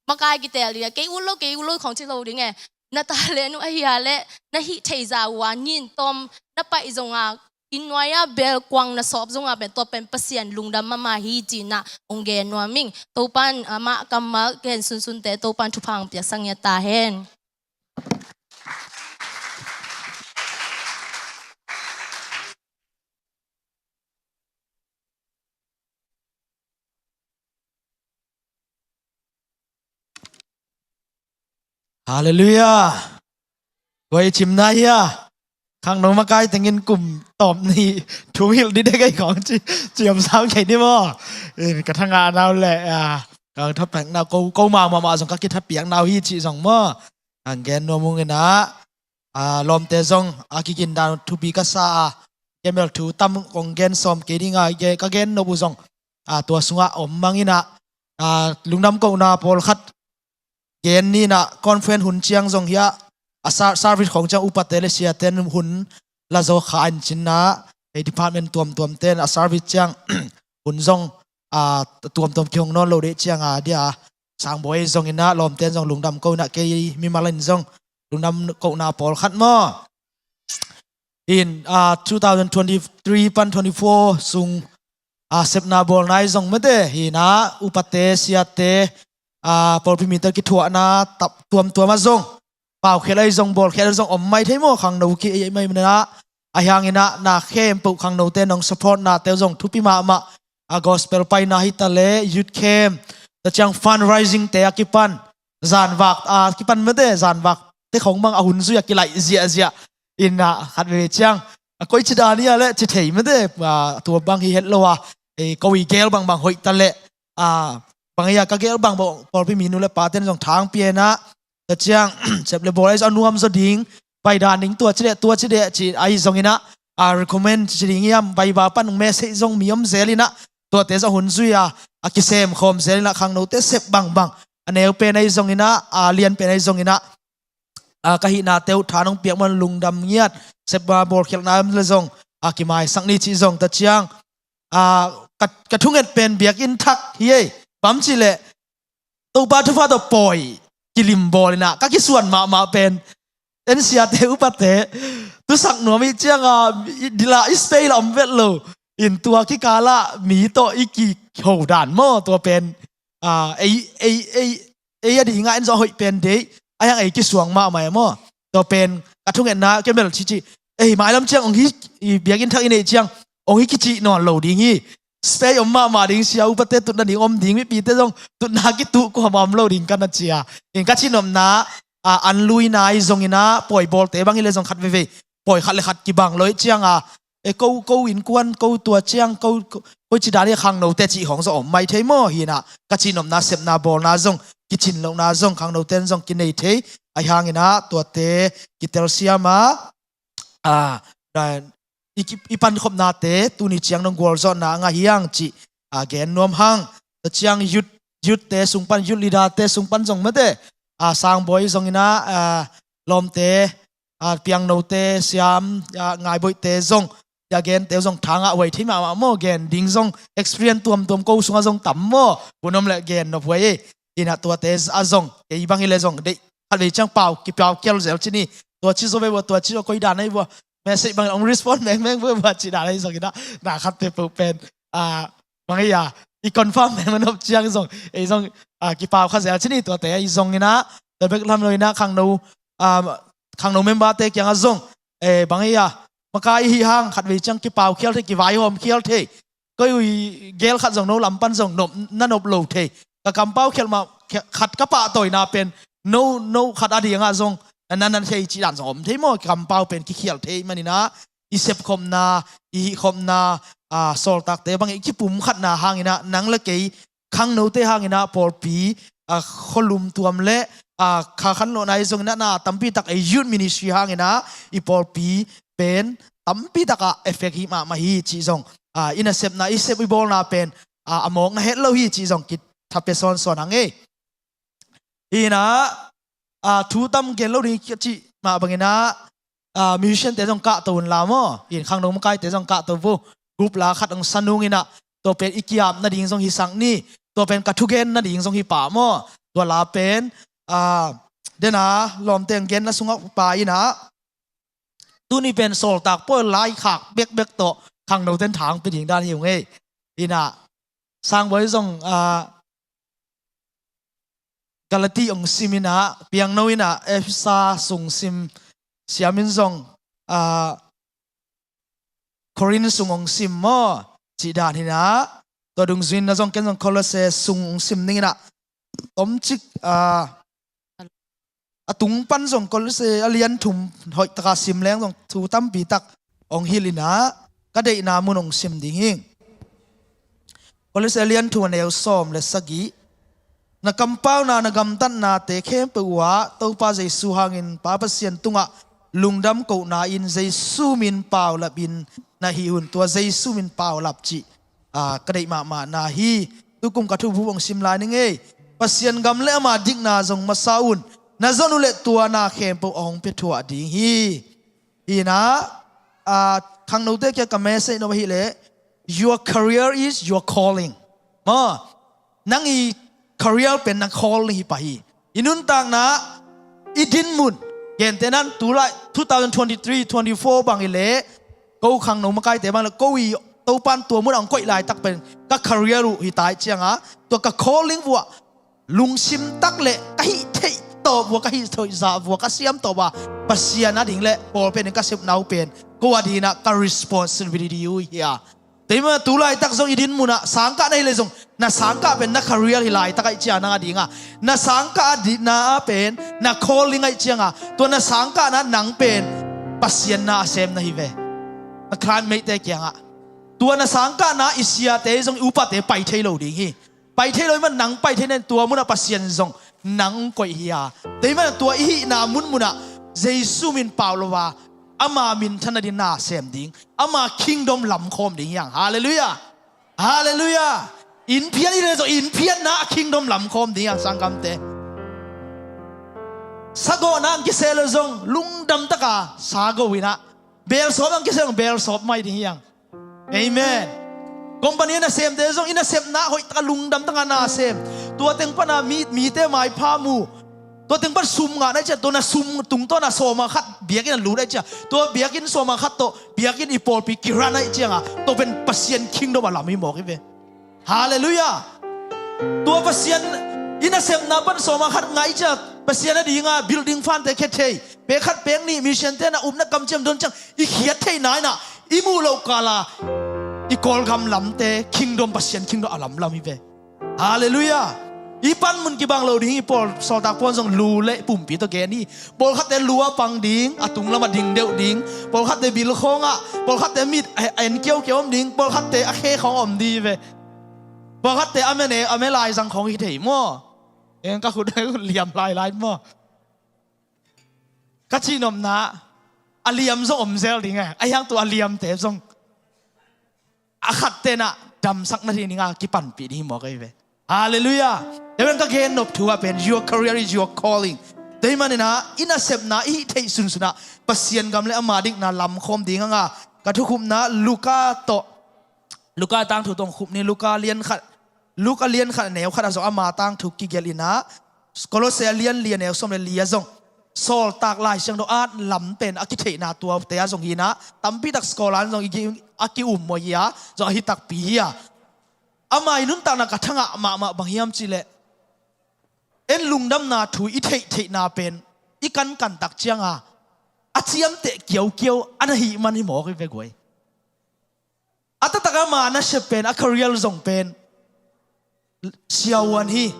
makai kitel ding a, kei ut lo, kei ut lo khong ci lo ding e. Na talent uh ahi a leh na hih theih zah uh a nin tawm na paih zongah, inn nuai-ah bel kuang na sawp zongah pen tua pen Pasian lungdam mahmah hi ci-in ah hong gen nuam ing. Topa'n amah kammal gen sunsunte Topa'n thupha hong piaksak ngiat ta hen. Halleluiah. Koi cimna hia? Khangno makai tengin kum tawp ni thum hilh dide kei khong ci, ciamsau kei ni maw? In ka thangah nau le, ah, ka thapek nau ko, ko mahmah zong ka kithapek nau hi ci zong maw? Ang gen nuam ung in ah, ah, lawmte zong a kigindan thupi ka sa a, kemel thu tam kong gen sawm kei ding a, ka gen nop uh zong, ah, tua sungah om mang in ah, ah, lungdam kohna pawlkhat gen ni in ah, conference hun ciang zong hiah a ser-, service khong ciang upate le siate in hun la zaw kha in cin ah, hei department tuamtuamte in a service ciang hun zong, ah, tuamtuam kihong nawn lo deh ciang a dia, Sangbawi zong in ah lawmte in zong lungdam ko in ah, kei mimal in zong lungdam kohna pawlkhat maw? In, ah, two thousand twenty-three pan twenty-four sung, ah, sepna bawlna i zong mate hi in ah, upate, siate, ah, pawlpi mite kithuahna tap tuamtuam ah zong, paukhial ah i zong, bawlkhial ah zong om mai thei maw, khangno ki ei mai in ah, a hiang in ah na khempeuh khangnote nong support nate uh zong thupi mahmah. A gospel paina hi ta le, youth camp, ta ciang fundraising te a kipan, zanvak a kipan mate, zanvak te khong bang a hun zui a kilaih ziahziah. In ah khat veve ciang, a koi ci dan hia le ci thei mate, a tua bang hi het lo a, e, ko i gel bangbang hoih ta le, a, bang ia ka gel bang bawh pawlpi mi nu le paten zong thang pianah, tua ciang sep le bawl ahi zong a nuam zaw ding, pai dan ding tua ci deh, tua ci deh ci ahi zonginah, a recommend ci ding hiam, Bible pan message zong mi om zel inah, tuate zong hun zui a, a kisem khawm zel inah khangnote sep bangbang, a neu pen ahi zonginah, a lian pen ahi zonginah, a ka hihnate uh tha nong piak man lungdam ngiat, sep a bawlkhialhna om le zong, a kimaisak ni cih zong ta ciang, a ka, ka thunget pen biakinn thak hi ei, bam cih leh Topa thupha tawh pawi kilim bawl inah ka kisuan mahmah pen, en siate upate tusak nuam ih cianga, i dila i space la om vet lo in tua kikalah mi tawh i kiho dan maw, tua pen, a, ei, ei, ei, ei a dingah en zawh hoih pen deih, a hiang ei kisuang mahmah e maw. Tua pen ka thungetna kemel cici, ei mailam ciang ong hi, i biakinn thak i neih ciang ong hi kicih nawn lo ding hi. Space om mahmah ding, sia upate tutna ding om ding, mipite zong tutna kituh kuamah om lo ding ka na cia. In ka cihnopna, a, an luina i zonginah pawi bawlte bang hi le zong khat veivei pawi khat le khat kibang lo ih cianga, e ko, ko innkuan, ko tua ciang, ko, ko, ko ci dan hi khangnote cih khawng zong om mai thei maw hinah, ka cihnopna sepna bawlna zong, kicin lohna zong khangnoten zong kinei thei ahi hanginah tuate kitelsiama, a, dan, i, ki- i pankhopnate tuni ciang nong gualzawhna a ngah hiang cih, a, gen nuam hang. Tua ciang youth, youthte sung pan, youth leaderte sung pan zong mate, a, Sangbawi zonginah, a, lawmte, a, piangnote, siam, a, ngaiboihte zong, a gente zong thangah huai thei mahmah maw, gen ding zong experience tuamtuam ko sungah zong tam maw, bunom le gen nop huai ei. Inah tuate a zong, kei bang hi le zong deih, khatvei ciang pau, kipau kial zel ci ni, tua ci zaw ve vua, tua ci zaw koi dan ahi vua, message bang ong respond mengmeng vua vua ci dan ahi zonginah, na khat peuhpeuh pen, a, bang hi a, i confirm meng na nop ciang zong, ei zong, a, kipau kha zel ci ni tuate ahi zonginah, tua bek lam lo inah khangno, a, khangno memberte kiangah zong, e, bang hi a, makai i hi hang khatvei ciang kipau khial thei, kivaihawm khial thei, koi ui gel khat zong no lam pan zong nop, na nop lo thei. Ka kampau khialh mah, khat ka pahtawina pen no, no khat a dingah zong na, na thei cih dan zong om thei maw, kampau pen kikhialh thei maninah, i sepkhopna, i hihkhopna, a, sawltakte bang i kipumkhatna hanginah nang le kei khangnote hanginah pawlpi, a, khualum tuam le, a, kha khanlawhna i zonginah na tampi tak ei youth ministry hanginah i pawlpi pen tampi takah effect hi mahmah hi cih zong, a, i nasepna, i sep i bawlna pen, a, a mawkna het lo hi cih zong kitha pia sawnsawn hang ei. Hinah, a, thu tam gen lo ding ka cih mah banginah, a, musiciante zong kahto unla maw, in khangno makaite zong kahto vo, group la khat ong sa nunginah, tua pen i kiap nading zong hisak ni, tua pen ka thugen nading zong hi pah maw, tua la pen, a, dena lawmte ong genna sungah pa inah, tuni pen sawltak pawi laikhak bekbek tawh khangnoten thang pia ding dan hi ung ei. Inah, Sangbawi zong, a, Galati ong sim inah, piangno inah, Efesa sung sim, siamin zong, a, Korin sung ong sim maw, cih dan hinah, tua dungzuin na zong ken zong Kolose sung ong sim ninginah, tomcik, a, a tung pan zong Kolose a lian thum hoih taka sim leng zong thu tampi tak ong hilh inah, ka deihna mun ong sim ding hi. Kolose a lian thum a neu sawm le sagih. Na kampauna, na gamtatnate khempeuh uhah Topa Jesu hangin Pa Pasian tungah lungdam kohna in Jesu min paulap in na hih hun tua Jesu min paulap cih, a, ka deih mahmahna hi. Tukum ka thubup ong sim lai ning ei. Pasian gam le ama dikna zong masa un. Na zon uh le tua na khempeuh a hong pia thuah ding hi. Hinah, a, khangnote kia ka message nop ahileh, your career is your calling. Maw, nang i career pen na calling hi pah hi. I nuntakna, i dinmun, gentehna in tulai two thousand twenty-three twenty-four bang hileh, ko khangno makaite bang le, ko i Topan tua mun a ong koih laitak pen ka career uh hi tai cianga, tua ka calling vua lungsim tak le ka hih theih tawh vua, ka hih theih zah vua, ka siam tawh vua, Pasian a ding le pawl pen in ka sepna uh pen ko a dinah ka responsibility uh hi a. Teima tulaitak zong i dinmunah sangkah na hi le zong, na sangkah pen na career hi laitak aih cianga, nang a dinga na sangkah a dinna a pen na calling aih cianga, tua na sangkahna nang pen Pasian na a sem na hi ve. Na clanmate te kiangah tua na sangkahna i siate zong i upate pai thei lo ding hi. Pai thei lo ahih manin nang pai thei na, tua munah Pasian zong nang hong koih hi a. Tua ahih manin tua i hihna munmunah Jesu min pau lo a, ama minthan nading na sem ding, ama kingdom lamkhawm ding hi hang. Halleluiah. Halleluiah. Inn phiat i le zong inn phiatna a kingdom lamkhawm ding hi hang, sanggamte. Sagawhna ang kisel le zong lungdam taka sagoh inah, belsawp ang kisel zong belsawp mai ding hi hang. Amen. Company a nasemte zong i nasepna hoih taka lungdam taka na sem. Tua teng pana mi, mite maipha mu. Tua teng pan sum ngah na i ciah, tua na sum tungtawn a sawma khat biakinn a lut na i ciah, tua biakinn sawma khat tawh biakinn i pawlpi kirah na i cianga, tua pen Pasian kingdom a lam hi mawk hi ve. Halleluiah. Tua Pasian i nasepna pan sawma khat ngah i ciah, Pasian a dinga building fante khe thei, pek khat pek nih, mission te na upna kamciam don ciang i khiat theihna inah i muh loh kala i Kawlgam lamte kingdom, Pasian kingdom a lamlam hi ve. Halleluiah. I panmun kibang lo ding hi. Pawl, sawltak Pawl zong lu le pumpi tawh gen hi. Pawlkhatte lu a pang ding, a tunglam a ding deuh ding. Pawlkhatte bil khawngah, pawlkhatte mit a en kiaukiau om ding, pawlkhatte a khe khawng om ding hi ve. Pawlkhatte a mene a me laizang khawng hi thei maw? Eng ka khut liam lailai maw? Ka cihnopna a liam zong om zel ding e. A hiang tua a liamte zong a khat tenah damsak na ding dinga kipanpih ding hi mawk ahi ve. Halleluiah. Tua pen ka gennop thu ah pen your career is your calling. Tua ahih maninah i nasepna i hih theih sunsunah Pasian gam le ama dikna lamkhawm ding hanga ka thukhupna Luka tawh, Luka tangthu tawh khup ni. Luka lian khat, Luka lian khat a neu khat ah zong ama tangthu kigelh inah, Kolose a lian li a neu sawm le li ah zong sawltak Lai Siangtho at lam pen a kitheihna tuate ah zong hinah, tampitak scholar in zong i ki, a ki-um maw hi a, zong ahi takpi hi a. Ama i nuntakna ka thangah mahmah bang hiam cihleh, en lungdamna thu i theihtheihna pen i kankan tak cianga a ciamteh kiaukiau a na hih man hi mawk hi ve guai. A taktak ama nasep pen, a career zong pen siavuan hi.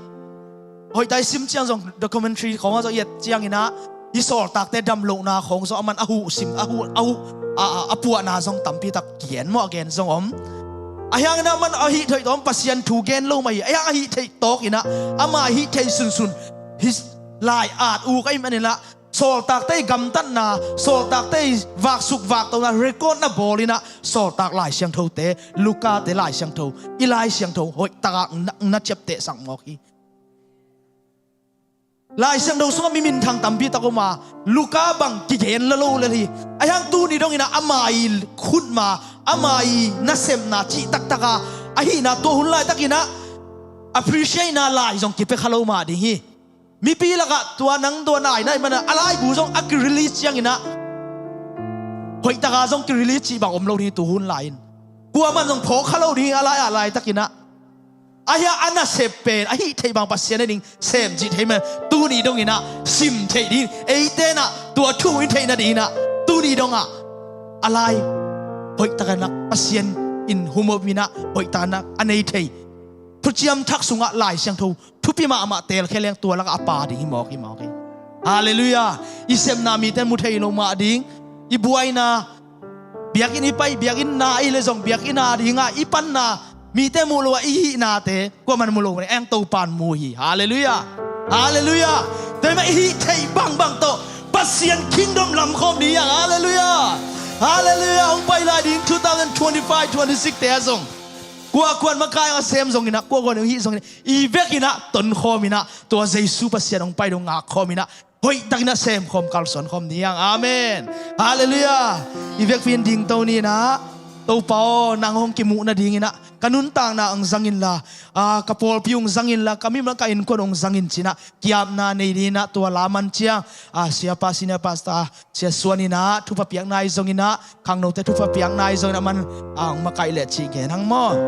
Hoihtak i sim ciang zong documentary khawngah zong i et cianginah i sawltakte damlohna khawng zong aman a huh sim, a huh, a huh, a, a, a puahna zong tampitak kigen maw, a gen zong om. A hianginah aman a hih thoih tawm Pasian thu gen lo mah hi. A hiang a hih theih tawkinah ama a hih theih sunsun hih lai at uk ahih maninah sawltakte i gamtatna, sawltakte i vaksuk vaktona record na bawl inah sawltak Lai Siangthote, Lukate Lai Siangtho, i Lai Siangtho hoihtakah na, na ciaptehsak mawk hi. Lai Siangtho sungah mi minthang tampitak om a, Luka bang kigen la lo lel hi. A hiang tuni donginah ama i khutma, ama i nasepna cih taktaka ahihna tua hun laitakinah appreciate na lai zong kipia kha lo mah ding hi. Mipi lakah tua nang tua nai na i mana a laibu zong a ki-release cianginah hoihtaka zong ki-release cih bang om lo ding hi tu hun lai-in. Kuaman zong phawk kha lo ding hi a lai ah laitakinah. A hia a nasep pen a hih theih bang Pasian a ding sem cih thei man tuni donginah sim theih ding, eitenah tua thu in theih nadinginah tuni dongah a lai hoihtaka nak Pasian in humop inah hoihtaka nak a nei thei Thuciam Thak sungah Lai Siangtho thupi mahmah telkhia leng tua lakah a pa ding hi mawk hi mawk hi. Halleluiah. I sepna mite mu thei lo mah ding, i buaina, biakinn i pai, biakinn na i le zong biakinn a dingah i panna mite muh lo a i hihnate kuaman mu lo mah ding, eng Topan mu hi. Halleluiah. Halleluiah. Tua mah i hih theih bangbang tawh Pasian kingdom lamkhawm ding hi hang. Halleluiah. Halleluiah. Hong pai lai ding two thousand twenty-five twenty-six te ah zong kuakuan makai a sem zonginah, kuakuan hong hih zonginah, i vekinah tonkhawm inah tua Jesu Pasian hong pai dong ngakkhawm inah hoihtakinah semkhawm kalsuankhawm ni ang. Amen. Halleluiah. I vekpi in dingto ninah, Topa aw, nang hong kimuh nadinginah ka nuntakna hong zang inla, a, ka pawlpi hong zang inla, ka mimal ka innkuan hong zang in cinah kiapna nei dinginah tua la man ciang, a, siapa senior pastor Sia Suan inah thupha piakna i zonginah, khangnote thupha piakna i zonginah man ang makaih leh cih gen hang maw?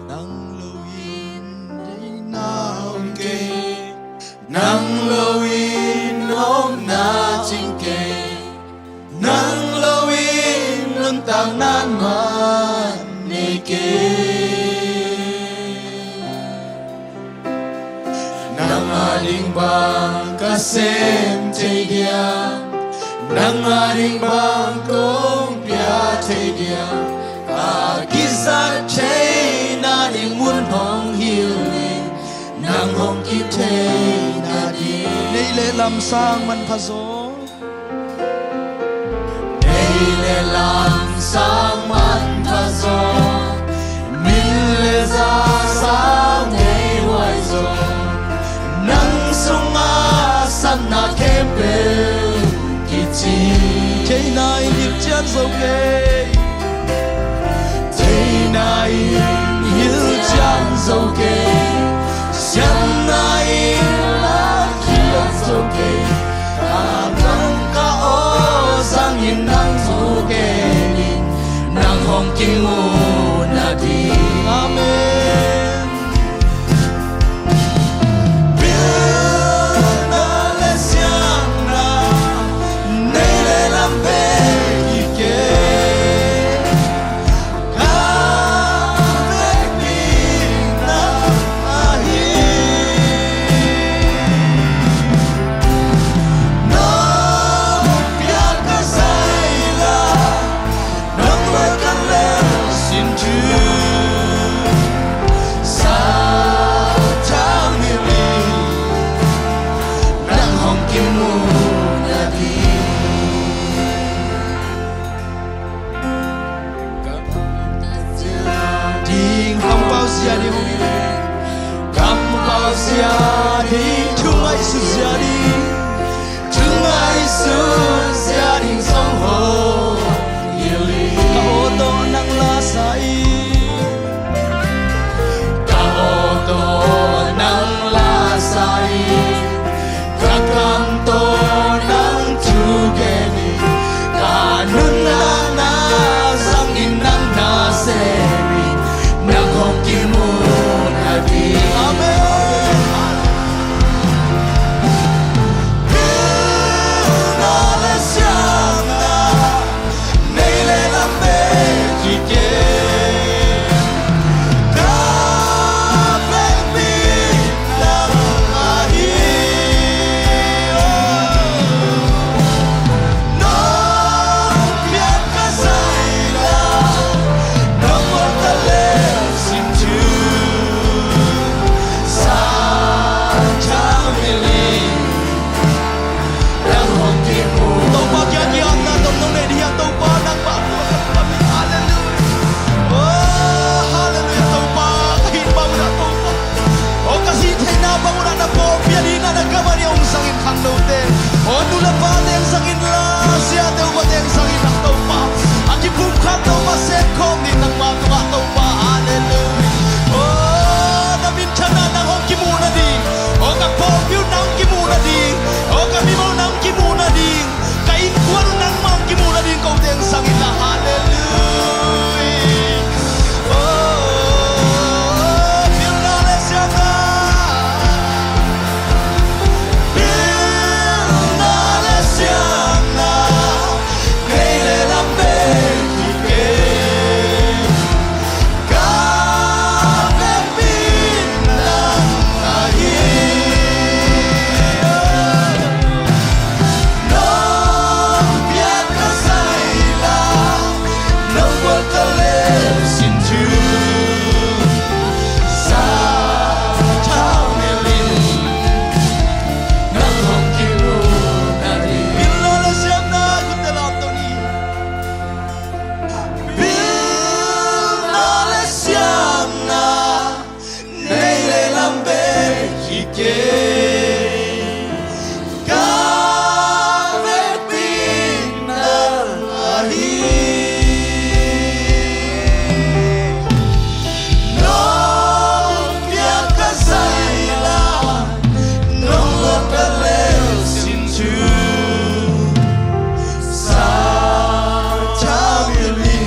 Nang lo in deihna om kei, nang lo in omna cing kei, nang lo in nuntakna man nei kei. ding bang ka sem thei dia, nang a ding bang kong pia thei dia, a kizat theihna ding mun hong hilh in, nang hong kim theihna ding. Nei le lam sang manpha zaw. Nei le lam sang manpha zaw, min le za sang nei huai zaw, nang sungah satna khempeuh kici. Theihna in hilh cian zo kei. Theihna in hilh cian zo kei, siatna in la khiat zo kei. Ka nang ka aw zangin nang thu gen in, nang hong kimuhna ding. Amen. Pilna le siatna, nei le lam bek hi kei. Ka vekpi nang ahi. Nong piak ka zaila, nong lawh ka lel sin thu, sa thang hi mi, nang hong kimuhna ding. Ding, kampau zia ding hong hi. Kampau zia ding, thu ngaihsut zia ding, thu ngaihsut zia ding zong hong hilh in. Ka aw tawh nang la sa in. Ka aw tawh nang la sa in. Ka kam tawh nang thu gen in, ka nuntakna zangin nang na sem in, nang hong kimuhna ding. Amen. Pilna le siatna, nei le lam bek hi kei. Ka vekpi nang ahi. Nong piak ka zaila, nong lawh ka lel sin thu, sa thang hi mi. Topa kiang kiatna tawh nong nei ding hiam Topa, nangmah tungah ka pia hi. Halleluiah. Oh, halleluiah Topa. Ka hih bang unah Topa, oh, ka hih theihna bang unah na pawlpi a ding na na gam a ding hong zangin khangnote, oh, nu le pate hong zangin la, siate upate hong zangin a Topa, a kipumkhat Topa, sepkhawm ding nangmah tungah Topa. Halleluiah. Oh, na minthanna nang hong kimuhna ding. Oh, ka pawlpi uh nang kimuhna ding. Oh, ka mimal nang kimuhna ding. Ka innkuan uh nangmah kimuhna ding kote hong zangin la. Halleluiah. Oh, pilna le siatna. Pilna le siatna. Nei le lam bek hi kei. Ka vekpi nang ahi. Nong piak ka zaila, nong lawh ka lel sin thu, sa thang hi mi, nang hong kimuhna ding. Pilna le siatna, khutte lam to ni. Pilna le siatna, nei le lam bek hi kei. Ka vekpi nang ahi. Nong piak ka zaila, nong lawh ka lel sin thu, sa thang hi mi,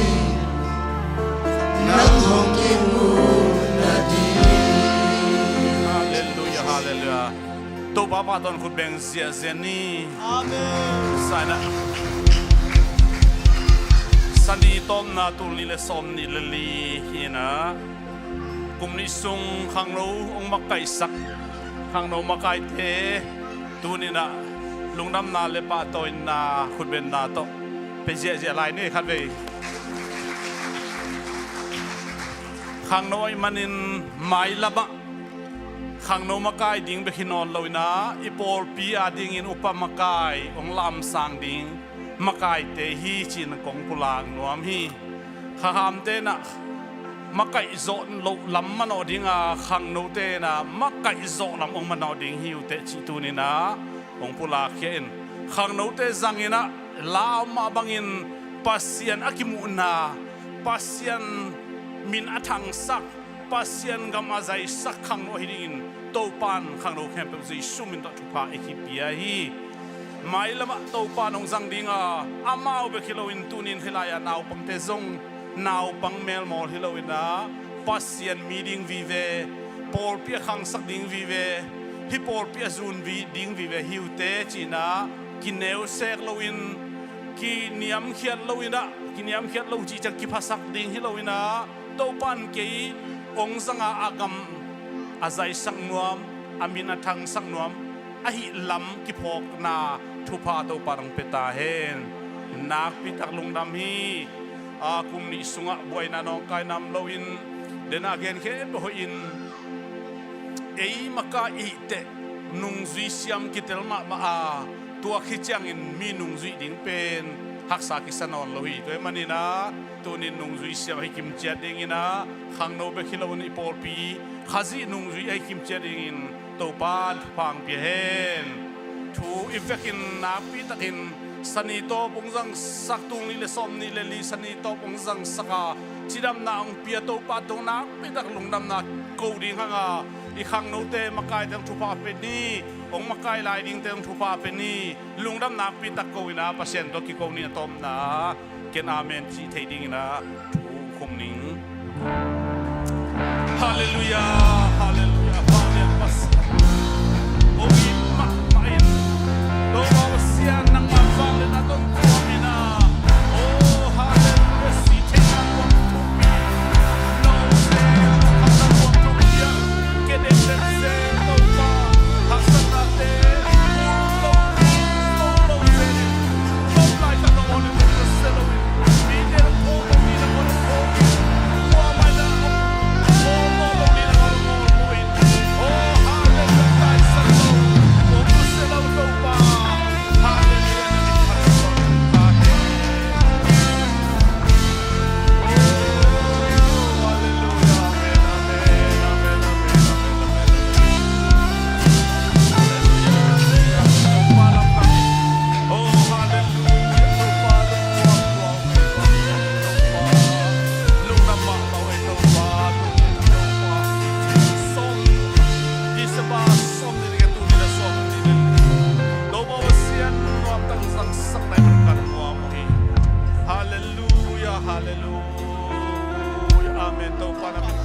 nang hong kimuhna ding. Halleluiah, halleluiah. Topa mah tawh khut beng ziahziah ni. Amen. Saina Sunday tawpna tul nih le sawm nih le li hi-in ah, kum nih sung khangno hong makaihsak Khangno makaite, tuninah lungdamna le pahtawina khutbenna tawh pe ziahziah lai ni khatvei. Khangno ahih manin mailamah khangno makai ding bek hi nawn loinah i pawlpi adingin upa makai hong lamsang ding makaite hi ci-in kong pulak nuam hi. Khanghamte inah makaih zawh loh lam manawh dinga, khangnote inah makaih zawh lam hong manawh ding hi uh teh cih tuninah hong pulakkhia in. Khangnote zanginah la om mah bangin Pasian a kimuhna, Pasian min a thangsak, Pasian gam a zaisak khangno ahi dingin Topan khangno khempeuh Jesu min tawh thupha i kipia hi. Mailamah Topan hong zang dinga, amau bek hi loin tunin hih lai-ah naupangte zong naupang melmawl hi loinah Pasian mi ding vive, pawlpi a khangsak ding vive, hih pawlpi a zun vi ding vive hi uh teh ci-inah kineusek loin, kiniamkhiat loinah, kiniamkhiat lo cih ciang kiphasak ding hi loinah Topan kei hong zanga a gam a zaisak nuam, a min a thangsak nuam ahih lam kiphawkna thupha Topan hong pia ta hen. Nakpitak lungdam hi. A, kum nih sungah buaina nawngkaina om loin, dena gen khempeuh hoihin, ei makaih i hih teh nungzui siam kitel mahmah a, tua khit ciangin mi nungzuih ding pen haksa kisa nawn lo hi. Tua ahih maninah tunin nungzui siam ahi kimciat dinginah khangno bek hi loin i pawlpi Khazih nungzui ahi kimciat dingin Topan thupha hong pia hen. Thu i vekin nakpitakin Sani tawp hong zangsak, tul nih le sawmnih le li Sani tawp hong zangsak a, cidamna hong pia Topa tung nakpitak lungdamna ko ding hanga, i khangnote makaite hong thupha pia ni, hong makai lai dingte hong thupha pia ni, lungdam nakpitak ko inah Pasian tawh kiko ni a tawpna. Ken amen cih theih dinginah thu khum ning. Halleluiah, halleluiah, vanglian Pasian. Hong it mahmah in, Topa Pasian nangma vanglian a tongtuam inah. Oh, halleluiah, si theih nang hong thum in. No se, no khat nang hong thum in. Ken et let se, Topa, haksatnate, lo, lo, lo se. Halleluiah, halleluiah. Amen. Topa na min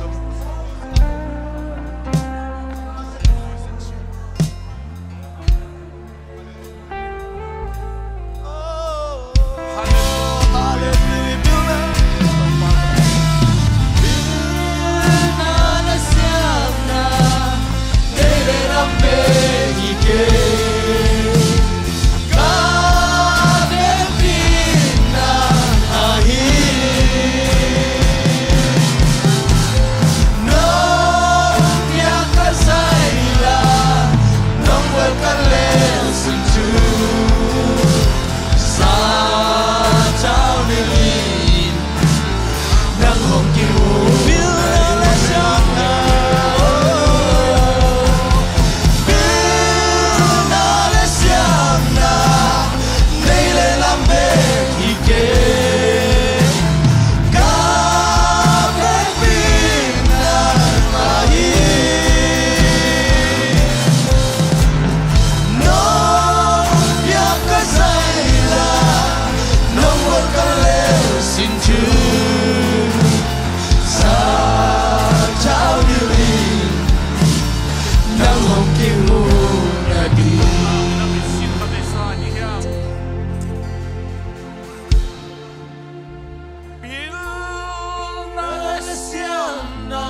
Pilna le siamna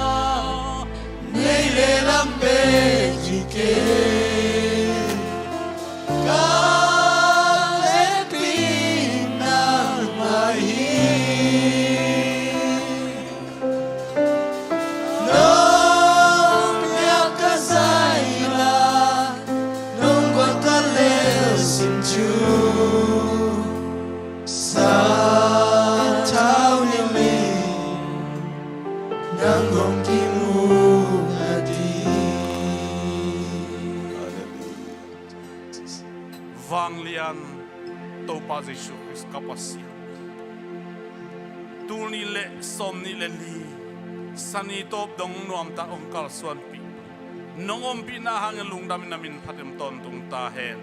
nei le lam bek hi ke. Ka hehpih nangmah hi. Nong piak ka zaina, nong guan ka lelsim cu sathau nimin nang hong kimu a ding. Vanglian Topa Jesuh Khrist ka Pasian, tul nih le sawm nih le li Sani tawp dong nuamtak hong kalsuanpih, nong ompihna hangin lungdamin na min phatin tawntung ta hen.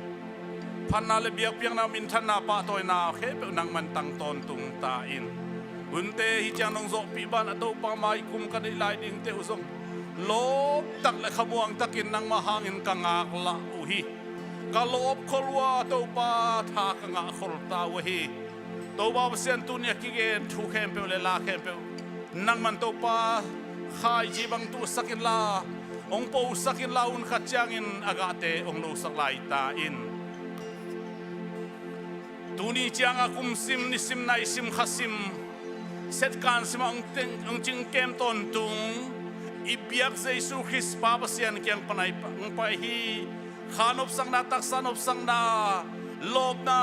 Phatna le biakpiakna, minthanna, pahtawina khempeuh nangman tang tawntung ta in. Hunte hih ciang nong zawhpih banah Topa, mai kum ka neih lai dingte uh zong lawptak le khamuang takin nangmah hangin ka ngaklah uh hi. Ka lawpkhol uh a, Topa, tha ka ngahkhol ta uh hi. Topa Pasian, tuni a kigen thu khempeuh le la khempeuh nangman, Topa, khaici bang tuhsak inla, hong posak inla, hun khat ciangin a gahte hong losak lai ta in. Tuni ciang a kumsim, nisim, naisim, khasim, setkan simah hong teng, hong cingkem tawntung i biak Jesuh Khrist Pa Pasian kiang pan a hong pai hi. Kha nopsakna, taksa nopsakna, lawpna,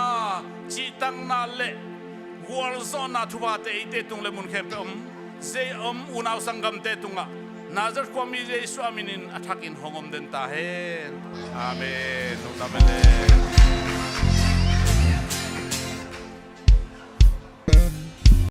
cihtakna le gualzawhna thuphate eite tung le mun khempeuh om, zei om unau sanggamte tungah Nazareth khuami Jesuh a minin a thakin hong om den ta hen. Amen. Lungdam hen.